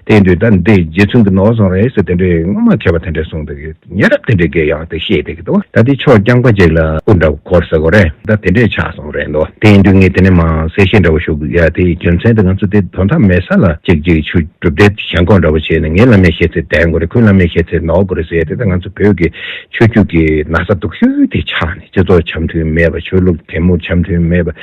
དེ་ཡིན་དུས་ད་འདི་རྗེ་བཙུན་གྱིས་ནོར་སོང་རེད་ཟེར་དེ་འདྲའི་སྔོན་མ་མཁས་པ་དེ་འདྲས་གསུངས་བསྡད་ཀྱི་ཡོད། ཉེ་རབས་དེ་འདྲའི་གིས་ཡང་དེ་བཤད་བསྡད་ཀྱི་འདུག་ད་དེ་ཕྱོགས་རྐྱང་པ་ཅིག་ལ་སྐུ་འདྲ་བོ་འཁོར་ཟེར་དགོས་རེད། ད་དེ་འདྲས་ཆགས་སོང་རེད་འདུག་དེ་ཡིན་དུས་ངས་དེ་ནས་མར་གསལ་བཤད་འདྲ་བོ་ཞུ་དགོས་ཡ། དེའི་རྒྱུ་མཚན་དེ་ང་ཚོ་དེ་དོན་དག་མེད་ས་ལ་གཅིག་གཅིག་ཆུ་སྒྲུབ་སྡེ་ཞལ་འགོང་འདྲ་བོ་བྱས་ནས་ངས་བླ་མའི་བཤད་ཚད་འདོན་དགོས་རེད། ཁོས་བླ་མའི་བཤད་ཚད་ནོར་དགོས་རེད་ཟེར་ཡ་དེ། ད་ང་ཚོ་བོད་ཀྱི་ཆོས་བརྒྱུད་ཀྱི་ན་ཚ་སྡུག་ཤོས་དེ་ཆགས་ནས་སྤྱི་ཚོགས་འཆམ་མཐུན་མེད་པ། ཆོས་ལུགས་གད་མོ་འཆམ་མཐུན་མེད་པ།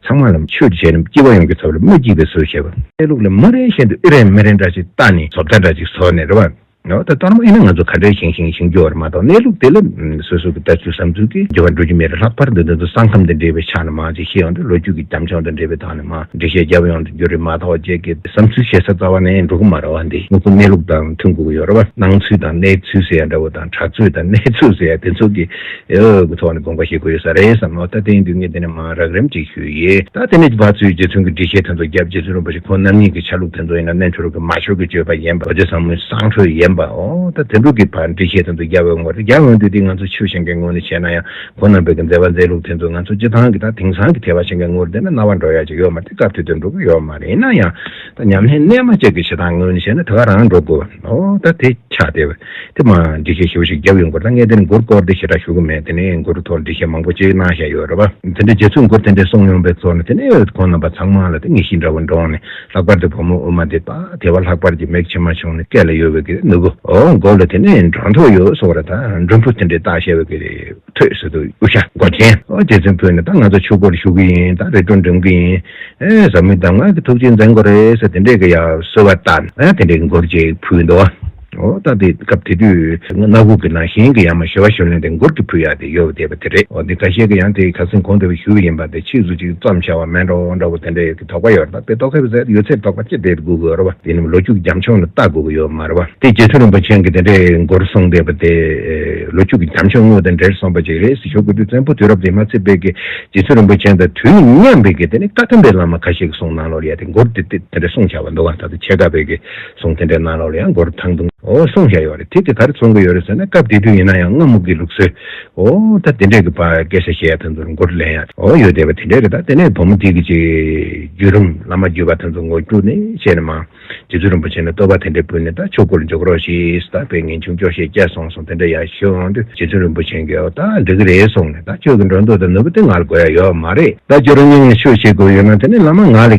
ཚང་མ་ལ་ཆོས་བྱས་ནས་སྐྱིད་པ་ཡོང་རྒྱུའི་ཐབས་ལ་མི་སྐྱིད་པའི་བཟོ་བྱས་པ། གནས་ལུགས་ལ་མི་རེ་བཞིན་དུ་ཨི་རན་མི་རན་འདྲ་ཞིག་བལྟས་ནས་བཟོ་ལྟ་འདྲ་ཞིག་བཟོས་ནས་རེད་བ། འོ་ད་ལྟ་མ་ཡིན་ན་ང་ཚོ་ག་འདྲའི་ཞིང་ཞིང་ཞིང་རྒྱུ་བར་མ་གཏོགས། གནས་ལུགས་དེ་ལ་སོ་སོ་གི་ལྟ་ཚུལ་བསམ་ཚུལ་གྱིས་འགྱུར་བ་འགྲོ་རྒྱུ་མེད་རེད། ལྷག་པར་དུ་འདི་ཚོ་ས་ཁམས་དང་འབྲེལ་བའི་ཆ་ནས་མར་ཅིག་བཤད་ཡོང་དུས་ལོ་རྒྱུས་ཀྱི་རྒྱབ་ལྗོངས་དང་འབྲེལ་བའི་ཐོག་ནས་མར་འགྲེལ་བཤད་རྒྱབ་ཡོང་དུས་རྒྱུ་རེད་མ་གཏོགས། ཁྱེད་ཀྱི་བསམ་ཚུལ་བཤད་ས་རྩ་བ་ནས་འགྲོ་གི་མ་རེད་བ། འདི་ང་ཚོ་གནས་ལུགས་དང་མཐུན་དགོས་ཀྱི་ཡོད་རེད་བ། སྣང་ཚུལ་དང་གནས་ཚུལ་ཟེར་ཡ་འདྲ་བོ་དང་། གྲགས་ཚུལ་དང་གནས་ཚུལ་ཟེར་ཡ་དེ་ཚོ་གི་ཨེ་གི་ཐོག་ནས་དགོངས་པ་བཞེས་དགོས་ཡོད་ས་རེད་བསམ་ནོ། ད་དེ་ཡིན་དུས་ངས་དེ་ནས་མར་རགས་རིམ་ཅིག་ཞུས་ཡིན། ད་དེ་ནས་ཕར་ཚུར་རྗེ་བཙུན་གྱི་འགྲེལ་བཤད་དེ་ཚོ་བརྒྱབ། རྗེ་བཙུན་རིན་པོ་ཆེ་ཁོང་རྣམ་གཉིས་ཀྱི་ཆ་ལུགས་དེ་ཚོ་ཡིན་ན་རྣལ་འབྱོར་གྱི་མ་ཤོར་གྱི་སྤྱོད་པ་ཡིན་པ། རྡོ་རྗེ་ཟབ་མོའི་གསང་འཕྲོས་ཡིན་པ། འོ་ད་དེ་འདྲ་གི་ཕར་འགྲེལ་བཤད་དེ་ཚོ་བརྒྱབ་ཡོང་གི་རེད། བརྒྱབ་ཡོང་དུས་དེ་ང་ཚོ་ཆོས་བྱེད་མཁན་ངོས་ནས་བྱས་ན་ཡང་ཁོང་རྣམ་པའི་གི་མཛད་པ་མཛད་ལུགས་དེ་ཚོ་ང་ཚོ་སྤྱི་བཏང་གི་ད་དེང་སང་གི་དད་པ་བྱེད་མཁན་ངོས་ནས་བལྟས་ན་རྣ་བར་འགྲོ་ཡ་ཅིག་ཡོད་མ་རེད། སྐབས་དེ་དུས་འགྲོ་གི་ཡོད་མ་རེད། ཡིན་ན་ཡང་ད་ཉམས་ལེན་རྣལ་མ་ཅན་གྱི་བྱེད་སྟངས་ངོས་ནས་བྱས་ན་ད་ག་རང་འགྲོ་དགོས། འོ་ད་དེ་ཆགས་བསྡད་པ། དེ་མར་འགྲེལ་བཤད་ཞེ་པོ་ཞིག་བརྒྱབ་ཡོང་དགོས། ད་ངས་དེ་ནས་མགུར་སྐོར་དེ་ཞེ་དྲག་ཞུ་གི་མེད། དེ་ནས་མགུར་ཐོག་འགྲེལ་བཤད་མང་པོ་ཅིག་གནང་བཞག་ཡོད་རེད་པ། དེ་འདྲ་རྗེ་བཙུན་མགུར་དེ་འདྲ་གསུངས་ཡོང་པའི་ཚོགས་ནས་དེ་ནས་ཁོང་རྣམ་པ་ཚང་མ་ལ་དེ་ངེས་ཤེས་འདྲ་བོ་འདྲོངས་ནས། ལྷག་པར་དུ་བུ་མོ་ཨུ་མ་དེ་ད་དེ་བ་ལྷག་པར་གྱི་མིག་མཆི་མ་ཕྱུང་ནས་སྐེ་ལ་ཡོད་པའི་གི་ནོར་བུ། འོ་མགོ་ལ་དེ་ནས་འགྲོ་མདོག་ཡོད་སོགས་རེད། ད་མགྲོན་བུ་དེ་འདྲའི་རྟགས་བཤད་པའི་གི་ཐོད་ཟེར་དུས་དབུ་ཞྭ་མགོ་ཅན། འོ་རྗེ་བཙུན་ཕུལ་ནས་ད་ང་ཚོ་ཆོས་སྒོར་ཞུགས་གི་ཡིན། ད་རི་ཁྲོད་འགྲིམ་གི་ཡིན། ཨེ་ཟབ་མོའི་གདམས་ངག་གི་ཐུགས་རྗེ་མཛད་དགོས་རེད་ཟེར་དེ་འདྲས་ཀྱི་ཡ་གསོལ་བ་བཏབ་ནས་དེ་འདྲས་ཀྱི་མགུར་ཅིག་ཕུལ་འདུག་འོ་ད་དེ་སྐབས་དེ་དུས་སྣ་ཁུག་གི་ནང་བཞིན་གྱི་ཡ་མ་ཞི་བ་ཞུ་ལེན་དེ་མགུར་གྱི་ཕུལ་ཡག་དེ་ཡོད་བསྡད་པ་དེ་རེད། འོ་འདི་ཁ་ཤས་ཀྱི་ཡང་དེ་ཁ་སང་གོང་དུ་ཞུས་ཡིན་པ་དེ་ཕྱིས་སུ་ཅིག་བརྩམས་བྱ་བ་མེད་འགྲོ་འདྲ་བོ་དེ་འདྲས་ཀྱི་དོགས་པ་ཡོད་རེད། ད་དཔེ་རྟོགས་ཁ་བའི་ཟེར་ཡོད་ཚད་རྟོགས་པ་ཅི་བསྡད་དགོས་ཀྱི་ཡོད་རེད་བ། དེ་ནི་ལོ་རྒྱུས་ཀྱི་རྒྱབ་ལྗོངས་ལ་ལྟ་དགོས་ཀྱི་ཡོད་མ་རེད་བ། དེ་རྗེ་བཙུན་རིན་པོ་ཆེ་གིས་དེ་འདྲའི་མགུར་གསུངས་བསྡད་པ་དེ་ལོ་རྒྱུས་ཀྱི་རྒྱབ་ལྗོངས་དངོས་དང་འབྲེལ་སོང་པ་ཅིག་རེད་ཟེར་ཞུ་དགོས་དུས། བཙན་པོ་དུས་རབས་དེ་མ་ཚད་པའི་གི་རྗེ་བཙུན་རིན་པོ་ཆེ་དང་དུས་མཉམ་པའི་གི་དེ་ནི་བཀའ་ཐམ་པའི་བླ་མ་ཁ་ཤས་ཀྱི་གསུང་ནང་ལོགས་ལ་ཡ་དེ་མགུར་དེ་དེ་དེ་འདྲ་གསུངས་བཞག་པ་འདུག་ག་ད་ལྟ་ཆེ་ཁ་པའི་གི་གསུང་དེ་འདྲའི་ནང་ལོགས་ལ་ཡང་མགུར་ཐང་ཐུང་འོ་གསུངས་བཞག་ཡོད་རེད། དེ་དེ་ག་རེ་མཚོན་གྱི་ཡོད་རེད་ཟེར་ན། སྐབས་དེ་དུས་ཡིན་ན་ཡང་སྔ་མོ་གི་ལུགས་སྲོལ་འོ་ད་དེ་འདྲས་ཀྱི་ཕར་སྐད་ཆ་བཤད་ཡ་དེ་ཚོར་མགུར་ལེན་ཡ་འོ་ཡོད་བསྡད་པ་དེ་འདྲས་རེད། ད་དེ་ནས་བུ་མོ་དེ་གི་ཅིག་བརྒྱུད་རིམ་བླ་མ་བརྒྱུད་པ་དེ་ཚོ་ངོ་སྤྲོད་ནས་བྱས་ནས་མར། རྗེ་བཙུན་རིན་པོ་ཆེ་ནས་བསྟོད་པ་དེ་འདྲ་ཕུལ་ནས། ད་ཆོས་སྒོར་འཇུག་རོགས་ཞེས། ད་དཔེ་ངེས་འབྱུང་སྐྱོ་ཤས་བསྐྱལ་སོང་སོང་དེ་འདྲ་ཡར་ཞུ་འོང་དུས། རྗེ་བཙུན་རིན་པོ་ཆེ་གིས་འོ་ད་འགྲིག་གི་རེད་གསུངས་ནས། ད་ཁྱོད་ཀྱི་འགྲོ་འདོད་དང་ནོར་བུ་དེ་ང་ལ་དགོས་ཡ་ཡོད་མ་རེད། ད་ཁྱོད་རང་སྙིང་ནས་ཆོས་བྱེད་དགོས་ཡོད་ན་དེ་ནི་བླ་མ་ང་ལ་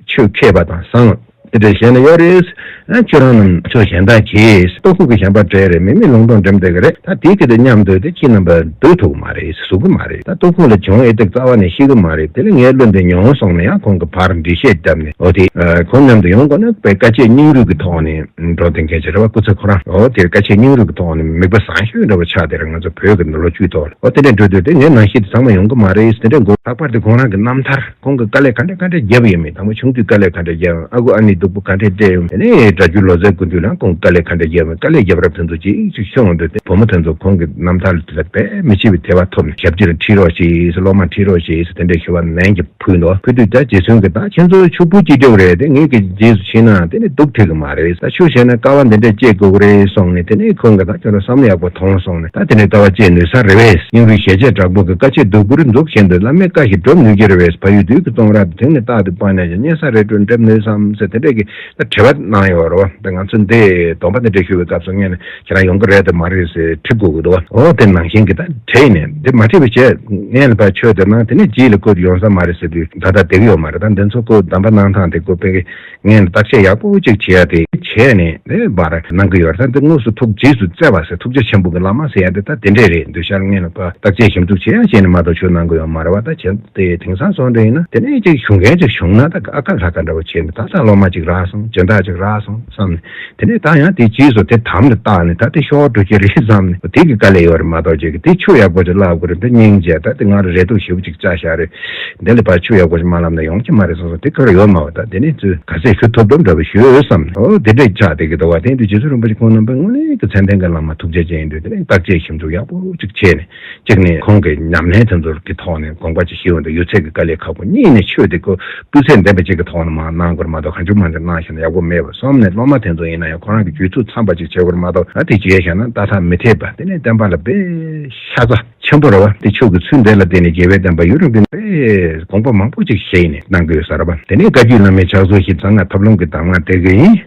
ཆོས་མཁས་པ་དང་བཟང་དེ་འདྲ་གཞན་ལ་ཡོད་རེད། ཨ་ཁྱོད་རང་རྣམས་ཕྱོགས་གཞན་དག་གིས་ལྟོ་ཁུག་གི་བྱམས་པ་སྤྲད་རེད། མི་མེད་ལུང་སྟོང་འགྲིམ་བསྡད་ཀྱི་རེད། ད་དེ་གི་དེ་མཉམ་དུ་དེ་ཁྱེད་རྣམ་པ་སྡོད་ཐུབ་ཀྱི་མ་རེད། ཟུག་གི་མ་རེད། ད་ལྟོ་ཁུག་ལ་གྱོང་ཨེ་ཏིག་རྩ་བ་ནས་ཤེས་ཀྱི་མ་རེད། དེ་ལ་ངའི་བློ་འདི་ཉོན་སོང་ནས་ཡང་ཁོང་གི་ཕར་འགྲེལ་བཤད་བརྒྱབ་ནས། འོ་དེ་ཁོང་མཉམ་དུ་ཡོང་དགོས་ན་དཔེ་དཀའ་སྤྱད་སྙིང་རུས་ཀྱི་ཐོག་ནས་འགྲོ་བསྡད་མཁན་ཅིག་རེད་བ། སྐུ་ཚེ་ཁོ་རང་འོ་དེར་དཀའ་སྤྱད་སྙིང་རུས་ཀྱི་ཐོག་ནས་མིག་དཔེ་བཟང་ཤོས་འདྲ་བོ་ཆགས་དེ་རེད། ང་ཚོ་བོད་ཀྱི་ལོ་རྒྱུས་ཐོག་ལ་འོ་དེ་འདྲ་འགྲོ་དུས་དེ་ངའི་ནང་བཞིན་དུ་ཚང་མ་ཡོང་གི་མ་རེད། དེ་འདྲ་མགོ་ལྷག་པར་དུ་ཁོང་རང་གི་རྣམ་ཐར། ཁོང་གིས་དཀའ་ལས་ག་འདྲ་ག་འདྲ་བརྒྱབ་ཡོད་མེད། དང་པོ་ཆུང་དུས་དཀའ་ལས་ག་འདྲ་བརྒྱབ། ཨ་ཁུ་ཨ་ནེ་སྡུག་པོ་ག་འདྲ་སྤྲད་ཡོད། དེ་ནས་སྒྲ་སྒྱུར་ལོ་ཙཱའི་སྐུ་མདུན་ལ་ཁོང་དཀའ་ལས་ག་འདྲ་བརྒྱབ་ཡོད། དཀའ་ལས་བརྒྱབ་རབས་དེ་ཚོ་ཅིག་ཅིག་ཤོད་འོང་དུས། དེ་བུ་མོ་དེ་ཚོ་ཁོང་གི་རྣམ་ཐར་ལ་དཔེ་མི་སྲིད་པའི་དད་པ་ཐོབ་ནས་ཞབས་ཕྱི་ལ་ཁྲིད་རོགས་བྱེད་ཟེར། སློབ་མ་ཁྲིད་རོགས་བྱེད་ཟེར། དེ་འདྲའི་ཞུ་བ་ནན་གྱིས་ཕུལ་འདུག་ཕུལ་དུས་ད་རྗེ་བཙུན་གྱིས་ད་ཁྱེད་ཚོ་ཕྱུག་པོ་སྐྱེ་རྒྱུ་རེད། དེ་ངེད་ཀྱི་རྗེས་སུ་ཕྱིན་ན་དེ་ནི་སྡུག་ཐེག་གི་མ་རེད། ད་ཆོས་བྱས་ན་དཀའ་བ་འདི་འདྲ་སྤྱད་དགོས་ཀྱི་རེད་གསུངས་ནས། དེ་ནས་ཁོང་གིས་ད་ཁྱོད་རང་བསམ་བློ་ཡག་པོ་ཐོངས་གསུངས་ནས། ད་དེ་ནས་དཀའ་བ་སྤྱད་ནུས་ས་རེད་པས། སྙིང་རུས་ཞེ་བཅད་དྲག་པོ་གིས་དཀའ་སྤྱད་སྡུག་པོར་འཛུགས་བཞིན་དུ། བླ་མའི་བཀའ་བཞིན་སྒྲུབ་ནུས་ཀྱི་རེད་པས། བལ་ཡུལ་བདུད་ཀྱི་གཙང་ར་དེ་དེང་ནས་རྟག་ཏུ་སྤངས་ནས་ཀྱང་། གཉན་ས་རི་ཁྲོད་འགྲིམ་ནུས་སམ་ཟེར། དེ་འདྲ། གི་ད་དྲི་བ་གནང་ཡོད་རེད་བ། ད་ང་ཚོ་འདི་སྡོམ་པ་འདི་འདྲ་ཞུ་བའི་སྐབས་སུ་ངས་ནི་ཁྱེད་རང་ཡོང་གི་རེད་དམ་མ་རེད་ཟེར་དྲི་དགོས་ཀྱི་འདུག་བ། འོ་དེ་ནང་བཞིན་གྱི་ད་དྲིས་ནས་འདི་མ་དྲིས་པའི་རྗེས་ངས་ནི་ཕར་ཆོས་དེ་གནང་དེ་ནས་རྗེས་ལ་བཀོད་ཡོང་ས་མ་རེད་ཟེར་དུས་ད་ལྟ་བསྡད་ཀྱི་ཡོད་མ་རེད། ད་འདི་ཚོ་བཀོད་སྡོམ་པ་གནང་སྟངས་དེ་བཀོད་པའི་ངས་ནི་བརྟག་དཔྱད་ཡག་པོ་ཅིག་བྱེད་ཡ་དེ་བྱས་ནས་ནི་པར་གནང་གི་ཡོད་རེད། ད་འདི་དངོས་སུ་ཐུགས་རྗེས་སུ་བརྩེ་བ་ཟེར་ཐུགས་རྗེ་ཆེན་པོ་གི་བླ་མ་ཟེར་ཡ་འདི་ད་དེ་འདྲས་རེད། འདུག་ཤར་ངས་ནི་ཕར་བརྟག་དཔྱད་ཞིབ་འཇུག་བྱེད་ཡ་བྱས་ནས་མ་གཏོགས་ཆོས་གནང་གི་ཡོད་མ་རེད་བ། ད་བྱས་དེ་དེང་སང་སོང་འདྲ་ཡིན་ན་དེ་ནས་ཅིག་ཞུ་མཁན་ཅིག་བྱུང་ན་ད་ཨ་ཁ་ལྷ་ཁ་འདྲ་བོ་བྱས་ནས་ད་ད་སློབ་མ་ཅིག་རག་སོང་། སྦྱིན་བདག་ཅིག་རག་སོང་བསམ་ནས་དེ་ནས་ད་ཡང་དེ་རྗེས་སུ་དེ་དམ་ལ་བཏགས་ནས་ད་དེ་ཤོར་འགྲོ་གི་རེད་བསམ་ནས་དེ་གི་དཀའ་ལས་ཡོད་རེད་མ་གཏོགས་ཅིག་གི་དེ་ཆོས་ཡག་པོ་ཅིག་བསླབ་དགོས་རེད། དེ་སྙིང་རྗེ་ད་དེ་ང་རེ་རེ་འདུག་ཞེ་པོ་ཅིག་བཅག་བཞག་རེད། འདི་ལས་ཕར་ཆོས་ཡག་པོ་ཞིག་མ་བསླབ་ན་ཡོང་གི་མ་རེད་བསམ་སོང་། དེ་ཁར་ཡོད་མ་བ། ད་དེ་ནས་ཚུལ་ག་ཚད་ཞུ་ཐུབ་ཐུབ་འདྲ་བོ་ཞུ་བསམ་ནས་ཨོ་དེ་འདྲས་ཆགས་བསྡད་ཀྱི་འདུག་བ། དེ་དུས་རྗེ་བཙུན་རིན་པོ་ཆེ་ཁོང་རྣམ་པ་དངོས་གནས་ཀྱི་མཚན་ལྡན་གྱི་བླ་མ་ཐུགས་རྗེ་ཅན་ཡིན་དུས་དེ་ནས་བརྟག་དཔྱད་ཞིབ་འཇུག་ཡག་པོ་ཅིག་བྱས་ནས་གཅིག་ནས་ཁོང་གི་ཉམས་ལེན་དེ་ཚོ་གི་ཐོག་ནས་དགོངས་པ་ཅིག་ཞུས་འོང་དུས་ཡོད་ཚད་ཀྱི་དཀའ་ལས་ཁག་པོ། གཉིས་ནས་ཆོས་དེ་ཁོ་སྤུས་ཚད་ལྡན་པ་ཅིག་གི་ཐོག་ནས་མར་གནང་དགོས་རེད་མ་གཏོགས་གང་བྱུང་མང་བྱུང་གནང་བཞག་ན་ཡག་པོ་མེད་པ། གསུམ་ནས་སློབ་མ་དེ་ཚོ་ཡིན་ན་ཡང་ཁོ་རང་གི་རྒྱུད་ཐུགས་འཚམ་པ་ཅིག་བྱེད་དགོས་རེད་མ་གཏོགས་ཨ་དེ་བྱས་བཞག་ན་ཏག་ཏག་མི་འཐད་པ། དེ་ནས་བསྟན་པ་ལ་དཔེ་ཤ་ཚ་ཆེན་པོ་རེད་བ། དེ་ཆོས་ཀྱི་ཚུལ་འདི་ལ་བརྟེན་ནས་རྒྱལ་བའི་བསྟན་པ་ཡུན་རིང་དུ་གནས་པའི་དགོངས་པ་མང་པོ་ཅིག་བཞེས་ནས་གནང་གི་ཡོད་ས་རེད་བ། དེ་ནས་བཀའ་བརྒྱུད་བླ་མའི་ཕྱག་སྲོལ་ཞིག་གསང་སྔགས་ཐབས་ལམ་གྱི་གདམས་ངག་སྤྲད་གི་ཡིན།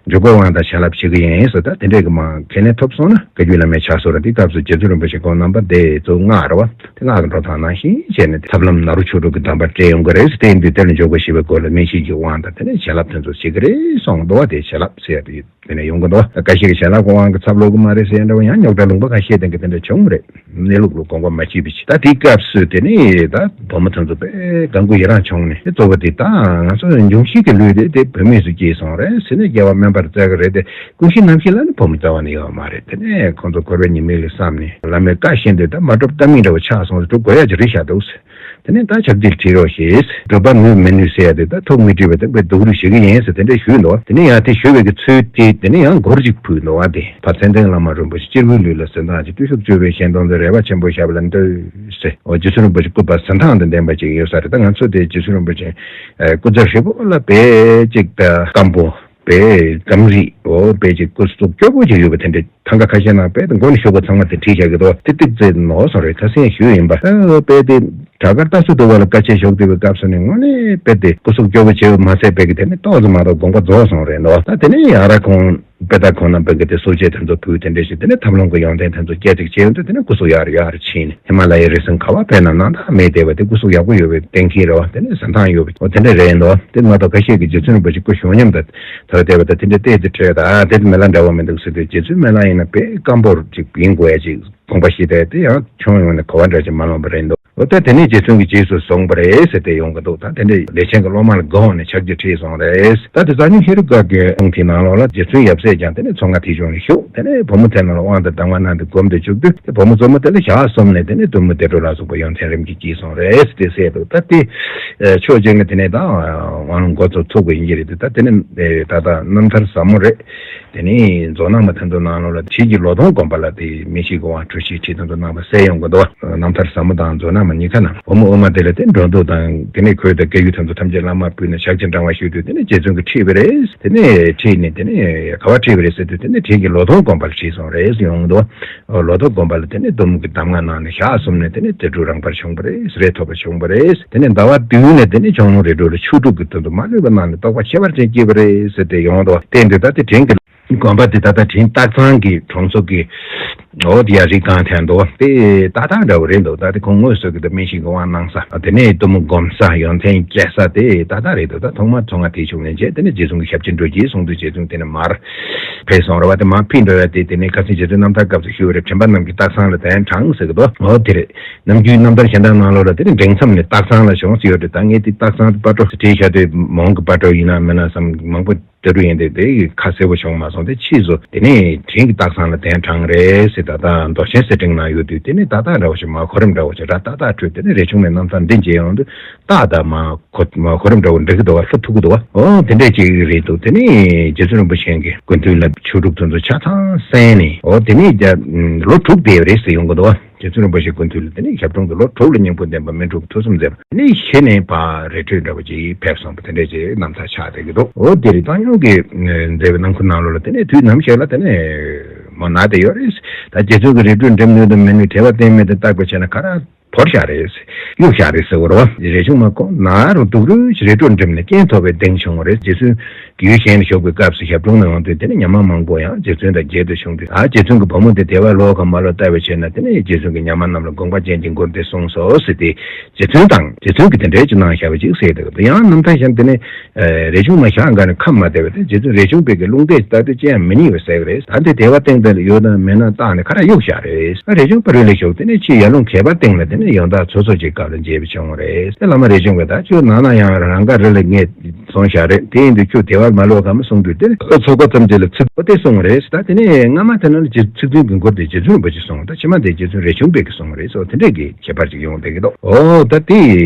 འཇུག་པའི་དབང་དང་བྱིན་རླབས་བྱེད་གི་ཡིན་ཟེར། ད་དེ་འདྲས་ཀྱི་མ་ཁས་ལེན་ཐོབ་སོང་ན་བཀའ་བརྒྱུད་བླ་མའི་ཕྱག་སྲོལ་རེད། དེ་སྐབས་སུ་རྗེ་བཙུན་རིན་པོ་ཆེ་ཁོང་རྣམ་པ་དེ་ཚོ་སྔགས་རེད་བ། དེ་སྔགས་ཀྱི་འགྲོ་སྟངས་ནང་བཞིན་བྱས་ནས་ཐབས་ལམ་ནཱ་རོ་ཆོས་དྲུག་གི་གདམས་པ་སྤྲད་ཡོང་གི་རེད་ཟེར། དེ་ཡིན་དུས་དེ་ལ་འཇུག་པ་ཞེས་པའི་སྒོ་ལ་སྨིན་བྱེད་ཀྱི་དབང་དང་དེ་ནས་བྱིན་རླབས་དེ་ཚོ་བྱེད་ཀྱི་རེད་གསུངས་འདུག་བ། དེ་བྱིན་རླབས་ཟེར་ཡ་དེ་ཡིན། དེ་ནས་ཡོང་གི་འདུག་ད་ཁ་ཤས་ཀྱིས་བྱིན་རླབས་ཀྱི་དབང་གིས་ཚབ་ལོག་གི་མ་རེད་ཟེར་ཡ་འདྲ་བོ་ཡང་རྙོག་དྲ་ལུང་པ་ཁ་ཤས་སྟེང་གི་དེ་འདྲ་བྱུང་རེད། གནས་ལུགས་ལ་དགོངས་པ་མ་བྱས་པའི་ཕྱིར། ད་དེའི་སྐབས་སུ་དེ་ནས་ད་བུ་མོ་དེ་ཚོ་དཔེ་དགའ་མགུ་ཡི་རངས་བྱུང་ནས་དེ་གཙོ་བོ་དེ་ད་ང་ཚོ་འབྱུང་བཞི་གི་ལུས་དེ་དེ་བུད་མེད་སུ་སྐྱེས་སོང་རེད་ཟེར་ནས་སྐྱེ་བ་དམན་པར་བཙལ་གི་རེད་དེ། ཀུན་གཞི་རྣམ་ཤེས་ལ་ནི་བུ་མོ་རྩ་བ་ནས་ཡོད་མ་རེད། དེ་ནས་ཁོང་ཚོ་འཁོར་བའི་ཉེས་དམིགས་ལ་བསམ་ནས་བླ་མའི་བཀའ་བཞིན་དུ་ད་མ་གྲུབ་ལྟ་མིན་འདྲ་བོ་ཆགས་སོང་ཟེར། སྒྲུབ་དགོས་ཡ་ཅིག་རེད་ཤག་འདུག་ཟེར། དེ་ནས་ད་ཕྱག་རྗེས་ཁྲིད་རོགས་ཞེས། སྒྲུབ་པ་ནུས་མི་ནུས་ཟེར་ཡ་དེ་ད་ཐུགས་མི་དྲན་པའི་སྟེང་པའི་སྡུག་རུས་བྱེད་ཀྱི་ཡིན་ཟེར་དེ་འདྲ་ཞུས་འདུག་དེ་ནས་ཡང་དེ་ཞུ་བའི་གི་ཚུལ་དེ་དེ་ནས་ཡང་མགུར་ཅིག་ཕུལ་འདུག་བ། དེ་ཕ་མཚན་ལྡན་བླ་མ་རིན་པོ་ཆེ། སྤྱིར་བུའི་ལུས་ལ་གཟི་མདངས་ཆེ། བརྟུལ་ཞུགས་སྤྱོད་པའི་ཞལ་གདོང་མཛེས། རལ་པ་ཆེན་པོ་ཞབས་ལ་འདུད་ཟེར། འོ་རྗེ་བཙུན་རིན་པོ་ཆེ་སྐུ་པར་གཟི་མདངས་དང་ལྡན་པ་ཅིག་ཡོད་ས་རེད། ད་ང་ཚོ་དེ་རྗེ་བཙུན་རིན་པོ་ཆེ་སྐུ་ཚེ་ཧྲིལ་པོ་ལ་དཔེ་ཅིག་ད་སྐམ་པོ། དཔེ་སྐམ་རིས། འོ་དཔེ་ཅིག་སྐུ་གཟུགས་སྐྱོ་པོ་ཅིག་ཡོད་པ་དེ་འདྲ། ཐང་ག་ཁ་ཤས་ནང་དཔེ་དེ་མགོ་ནས་གཞུག་གུ་ཚང་མ་དེ་བྲིས་བཞག་གི་འདུག་ཏིག་ཏིག་ཙེ་ནོར་སོང་རེད། ཁ་སང་ཞུས་ཡིན་པ། ཨ་དཔེ་དེ་བྲག་དཀར་རྟ་སོ་བསྡུ་བ་ལ་དཀའ་སྤྱད་ཞུགས་བསྡད་པའི་སྐབས་སུ་ནི་དངོས་གནས་དཔེ་དེ་སྐུ་གཟུགས་སྐྱོ་པོ་བྱས་པ་མ་ཟད་དཔེ་གི་དེ་ནི་ཏོག་ཙམ་མ་གཏོགས་དགོངས་པ་རྫོགས་སོང་རེད་འདུག་ད་དེ་ནས་ཡང་ར་ཁོང་དཔེ་ད་ཁོང་རྣམ་པ་གི་དེ་གསོལ་ཇ་དེ་ཚོ་ཕུལ། དེ་འདྲ་ཞིག་དེ་ནས་ཐབས་ལམ་གྱི་ཡོན་ཏན་དེ་ཚོ་སྐྱེ་ཅིག་བྱས་ཡོང་དུས་དེ་ནས་སྐུ་གཟུགས་ཡར་ཡར་ཕྱིན་ནས་ཧི་མ་ལ་ཡའི་རི་སེང་ག་བ་ཕེབས་ན་སྣང་དག་མེད་བསྡད་པ་དེ་སྐུ་གཟུགས་ཡག་པོ་ཡོད་པའི་གཏན་འཁེལ་རེད་བ། དེ་ནས་གཟི་མདངས་ཡོད་པའི་འོ་དེ་འདྲ་རེད་འདུག་དེ་མ་གཏོགས་ཁ་ཤས་ཀྱིས་རྗེ་བཙུན་རིན་པོ་ཆེ་སྐུ་གཞོན་ཉམས་དང་དར་བསྡད་པ་དང་དེ་འདྲ་བལྟས་ཏེ་བྲོས་ད་དེ་མི་ལ་འདྲ་བ་མི་འདུག་ཟེར་དུས། རྗེ་བཙུན་མི་ལ་ཡིན་ན་དཔེ་སྐམ་པོ་ཅིག་ཡིན་དགོས་ཡ་ཅིག་དགོངས་པ་བཞེས་ཏེ་དེ་ཡང་ཁྱོན་ཡོངས་ནས་གོ་བ་འདྲ་ཅིག་མ་ལོན་པ་རེད་འདུག་འོ་ད་དེ་ནས་རྗེ་བཙུན་གྱིས་རྗེས་སུ་བཟུང་བ་རེད་ཟེར་ཏེ་ཡོང་གི་འདུག་ད་དེ་འདྲའི་ལས་ཅན་གྱི་སློབ་མ་ལ་དགའ་འོང་ནས་ཕྱག་རྗེས་ཁྲིད་སོང་རེད། ད་དེ་གཙང་སྨྱོན་ཧེ་རུ་ཀ་གི་དབང་དེའི་ནང་ལོགས་ལ་རྗེ་བཙུན་ཡབ་སྲས་ཀྱང་དེ་ནས་མཚོ་རྔ་ཐེག་མཆོག་ནས་བཞུགས། དེ་ནས་བུ་མོ་དེ་རྣམས་ལ་དབང་དང་གདམས་ངག་གནང་སྟེ་སྒོམ་དུ་བཅུག་དུས་དེ་བུ་མོ་གཙོ་མོ་དེ་ལ་ཞག་གསུམ་ནས་དེ་ནས་གཏུམ་མོ་བདེ་གྲོལ་ལ་སོགས་པ་ཡོན་ཏན་རིམ་གྱིས་སྐྱེས་སོང་རེད་ཟེར་ཏེ་གསལ་འདུག་ད་དེ་ཕྱོགས་གཅིག་ནས་དེ་ནས་ད་དབང་ལུང་འགོ་ཚུགས་ཚུགས་པ་ཡིན་གྱི་རེད་དེ། ད་དེ་ནས་ད་ལྟ་རྣམ་ཐར་ཟབ་མོ་རེད། དེ་ནས་མཛོ་ནག་མ་ཐན་དུ་ནང་ལོགས་ལ་བྲིས་ཀྱི་ལོ་ཐོང་དགོན་པ་ལ་དེ་མི་ཤེས་གི་དབང་གྲོལ་ཞིག་ཁྲིད་དོན་དུ་གནང་བ་གསལ་ཡོང་གི་འདུག་རྣམ་ཐར་ཟབ་མོ་དང་མཛོ་ནག་མ་གཉིས་ཀ་ནང་བུ་མོ་ཨུ་མ་དེ་ལ་དེ་འགྲོ་འདུག་དང་དེ་ནས་ཁོས་དེ་བཀའ་ཡུལ་དོན་དུ་ཐམས་ཅད་བླ་མར་ཕུལ་ནས་ཞག་གཅིག་འབྲང་བ་ཞུས་དུས་དེ་ནས་རྗེ་བཙུན་གྱིས་ཁྲིད་པ་རེད། དེ་ནས་ཁྲིད་ནས་དེ་ནས་ག་བ་ཁྲིད་པ་རེད་ཟེར་དུས་དེ་ནས་བྲིས་ཀྱི་ལོ་ཐོང་དགོན་པ་ལ་ཁྲིད་སོང་རེད་ཡོང་གི་འདུག་ལོ་ཐོག་དགོན་པ་ལ་དེ་ནས་གཏུམ་གྱི་གདམས་ངག་གནང་ནས་ཞག་གསུམ་ནས་དེ་ནས་དེ་འཕྲོ་རང་དཔར་བྱུང་བ་རེད། རེ་ཐོབ་པ་བྱུང་བ་རེད། དེ་ནས་ཟླ་བ་བདུན་ནས་དེ་ནས་ཆོས་ལུང་རི་ཁྲོད་ལ་ཆོས་དྲུག་གི་དོན་དུ་མ་ལུས་པ་གནང་ནས་རྟོགས་པ་ཁྱད་པར་ཅན་སྐྱེས་པ་རེད་ཟེར་ཏེ་ཡོང་དོ། བསྟན་དུས་ད་ལྟ་དྲིན་གྱི་དགོན་པ་དེ་ད་ལྟ་དྲིན་སྟག་ཚང་གི་གྲོང་ཚོ་གི་འོ་དེ་ཡ་རི་སྒང་ཐལ་འདུག་དེ་ཏག་ཏག་འདྲ་བོ་རེད་འདུག་ད་དེ་ཁོང་དངོས་སུ་གི་ད་སྨན་ཞིག་གི་དབང་གནང་ས་དེ་ནས་གཏུམ་སྒོམ་ས་ཡོན་ཏན་སྤྲད་ས་དེ་ཏག་ཏག་རེད་འདུག་ད་ཐོག་མར་མཚོ་རྔ་ཐེག་མཆོག་ནས་མཇལ། དེ་ནས་རྗེ་བཙུན་གྱི་ཞབས་ཕྱི་འགྲོ་གྱིས་གསུངས་དུས་རྗེ་བཙུན་དེ་ནས་མར་ཕེབས་སོང་རེད་བ། དེ་མར་ཕེབས་འགྲོ་བ་དེ་དེ་ནས་ཁ་སང་རྗེ་བཙུན་རྣམ་ཐར་སྐབས་སུ་ཞུས་པ་རེད། དྲན་པ་རྣམས་ཀྱིས་སྟག་ཚང་ལ་གདན་དྲངས་ཟེར་གི་འདུག་འོ་དེ་རེད། ནམ་རྒྱུན་རྣམ་ཐར་གཞན་དག་ནང་ལོགས་ལ་དེ་ནི་འབྲིང་མཚམས་ནས་སྟག་ཚང་ལ་བྱུང་ཟེར་ཡོད་རེད། ད་ངས་དེ་སྟག་ཚང་དུ་སྤ་གྲོ་བྲིས་བཞག་དུས་མོང་གི་སྤ་གྲོ་ཡིན་ན་མིན་ན་བསམ་མང་པོ་ལྟ་གྲུ་ཡིན་དེ་དེ་ཁ་གསལ་པོ་བྱུང་མ་སོང་། དེ་ཕྱིས་སུ་དེ་ནས་དྲིན་གྱི་སྟག་ཚང་ལ་གདན་དྲངས་རེད་ཟེར། ད་ལྟ་མདོ་ཆེན་གསེར་ཕྲེང་ནང་ཡོད་དུས་དེ་ནས་ཏག་ཏག་འདྲ་བོ་ཞིག་མ་གོ་རིམ་འདྲ་བོ་ཞིག་ར་ཏག་ཏག་འཕྲོས། དེ་ནས་རས་ཆུང་མའི་རྣམ་ཐར་འདི་མཇལ་ཡོང་དུས་ཏག་ཏག་མ་གོ་མ་གོ་རིམ་འདྲ་བོ་འགྲིག་གི་འདུག་བ། ལྷུ་ཐུག་གི་འདུག་བ། འོ་དེ་འདྲས་ཅིག་རེད་འདུག་དེ་ནས་རྗེ་བཙུན་རིན་པོ་ཆེ་གི་སྐུ་མདུན་ལ་ཆོས་དྲུག་དེ་ཚོ་ཆ་ཚང་གསན་ནས་འོ་དེ་ནས་རྒྱ་ལོ་དྲུག་བསྡད་པ་རེད་ཟེར་ཡོང་གི་འདུག་བ། རྗེ་བཙུན་རིན་པོ་ཆེའི་སྐུ་མདུན་ལ་དེ་ནས་ཞབས་དྲུང་དུ་ལོ་དྲུག་ལ་སྙིང་པོ་ལྡན་པ་སྨིན་དྲུག་ཐུགས་གསུམ་མཛད་པ། དེ་ནས་གཞི་ནས་ཕར་རི་ཁྲོད་འདྲ་བོ་ཅིག་ཕེབས་སོང་བ་དེ་འདྲས་ཅིག་རྣམ་ཐར་ཆགས་བསྡད་ཀྱི་འདུག་འོ་དེ་རིང་བཏང་སྙོམས་ཀྱི་མཛད་པའི་ནང་ཁུལ་ནང་ལོགས་ལ་དེ་ནས་དུས་ནམ་ཞིག་ལ་དེ་ནས་མོ་ན་བསྡད་ཡོད་རེད། ད་རྗེ་བཙུན་གྱི་རི་ཁྲོད་འགྲིམ་ནུས་དང་མི་ནུས་དྲི་བ་གཏན་མེད་དུ་བརྟག་པ་བྱས་ན་ག་ར་ བོར་བཞག་རེད། གཡུག་བཞག་རེད་ཟེར་བ་རེད་བ། རས་ཆུང་མ་ཁོང་ན་རུ་སྡུག་རུས་རི་ཁྲོད་འགྲིམ་ནས་རྐྱེན་ཐོབ་པའི་གདེང་བྱུང་བ་རེད། རྗེ་བཙུན་གྱི་ཡུལ་གཞན་ལ་བཞུགས་པའི་སྐབས་སུ་ཞབས་དྲུང་ནས་འོང་དུས་དེ་ནས་ཉ་མ་མང་པོ་ཡང་རྗེ་བཙུན་དང་མཇལ་དུ་བྱུང་དུས། ཨ་རྗེ་བཙུན་གྱི་བུ་མོ་དེ་དེ་བར་ལོག་གམ་མ་ལོག་བལྟ་བའི་ཆེད་ན་དེ་ནས་རྗེ་བཙུན་གྱིས་ཉ་མ་རྣམས་ལ་དགོངས་པ་ཅན་གྱི་མགུར་འདི་གསུངས་སོ་ཟེར་ཏེ། རྗེ་བཙུན་དང་རྗེ་བཙུན་གྱིས་དེ་འདྲའི་ཅིག་གནང་བཞག་པ་ཅིག་གསལ་འདུག་ཡང་རྣམ་ཐར་གཞན་དེ་ནས། ཨ་རས་ཆུང་མ་ཞག་འགའ་ནས་ཁམས་མ་བདེ་བས་དེ་རྗེ་བཙུན་རས་ཆུང་པའི་གི་རླུང་རྟས་ལྟ་དུས་ཅི་ཡང་མི་རྙེད་པ་ཟེར་གི་རེད། ད་དེ་དེ་བ་སྟེང་དེ་ལ་ཡོད་དམ་མེད་ན་བརྟག་ནས་ཁ་ར་གཡུག་བཞག་རེད། ཨ་རས་ཆུང་པ་རི་ལ་བཞུགས་དེ་ནས་ཕྱིས་ཡར་ཀླུང་གད་པ་སྟེང་ལ་དེ་ནས་ཡང་དག་ཚོད་ཚོད་ཅིག་སྐབས་ལ་མཇལ་བ་བྱུང་བ་རེད། དེ་བླ་མ་རས་ཆུང་པས་ད་ཁྱོད་ནང་ན་ཡང་རང་དགའ་རི་ལ་ངས་སོང་བཞག་རེད། དེ་ཡིན་དུས་ཁྱོད་དེ་བར་མ་ལོག་གམ་གསུངས་དུས་དེ་ཚོགས་པ་ཙམ་ཅིག་ལ་ཚིག་པོ་དེ་གསུངས་པ་རེད། ད་དེ་ནས་སྔ་མ་དེ་ནང་ལ་རྗེ་ཚིག་བདུན་གྱི་མགུར་དེ་རྗེ་བཙུན་རིན་པོ་ཆེས་གསུངས། ད་ཕྱི་མ་དེ་རྗེ་བཙུན་རས་ཆུང་པས་ཀྱིས་གསུངས་པ་རེད་སོ། དེ་འདྲས་ཀྱི་ཁྱད་པར་ཅིག་ཡོང་བསྡད་ཀྱི་འདུག་འོ་ད་དེ་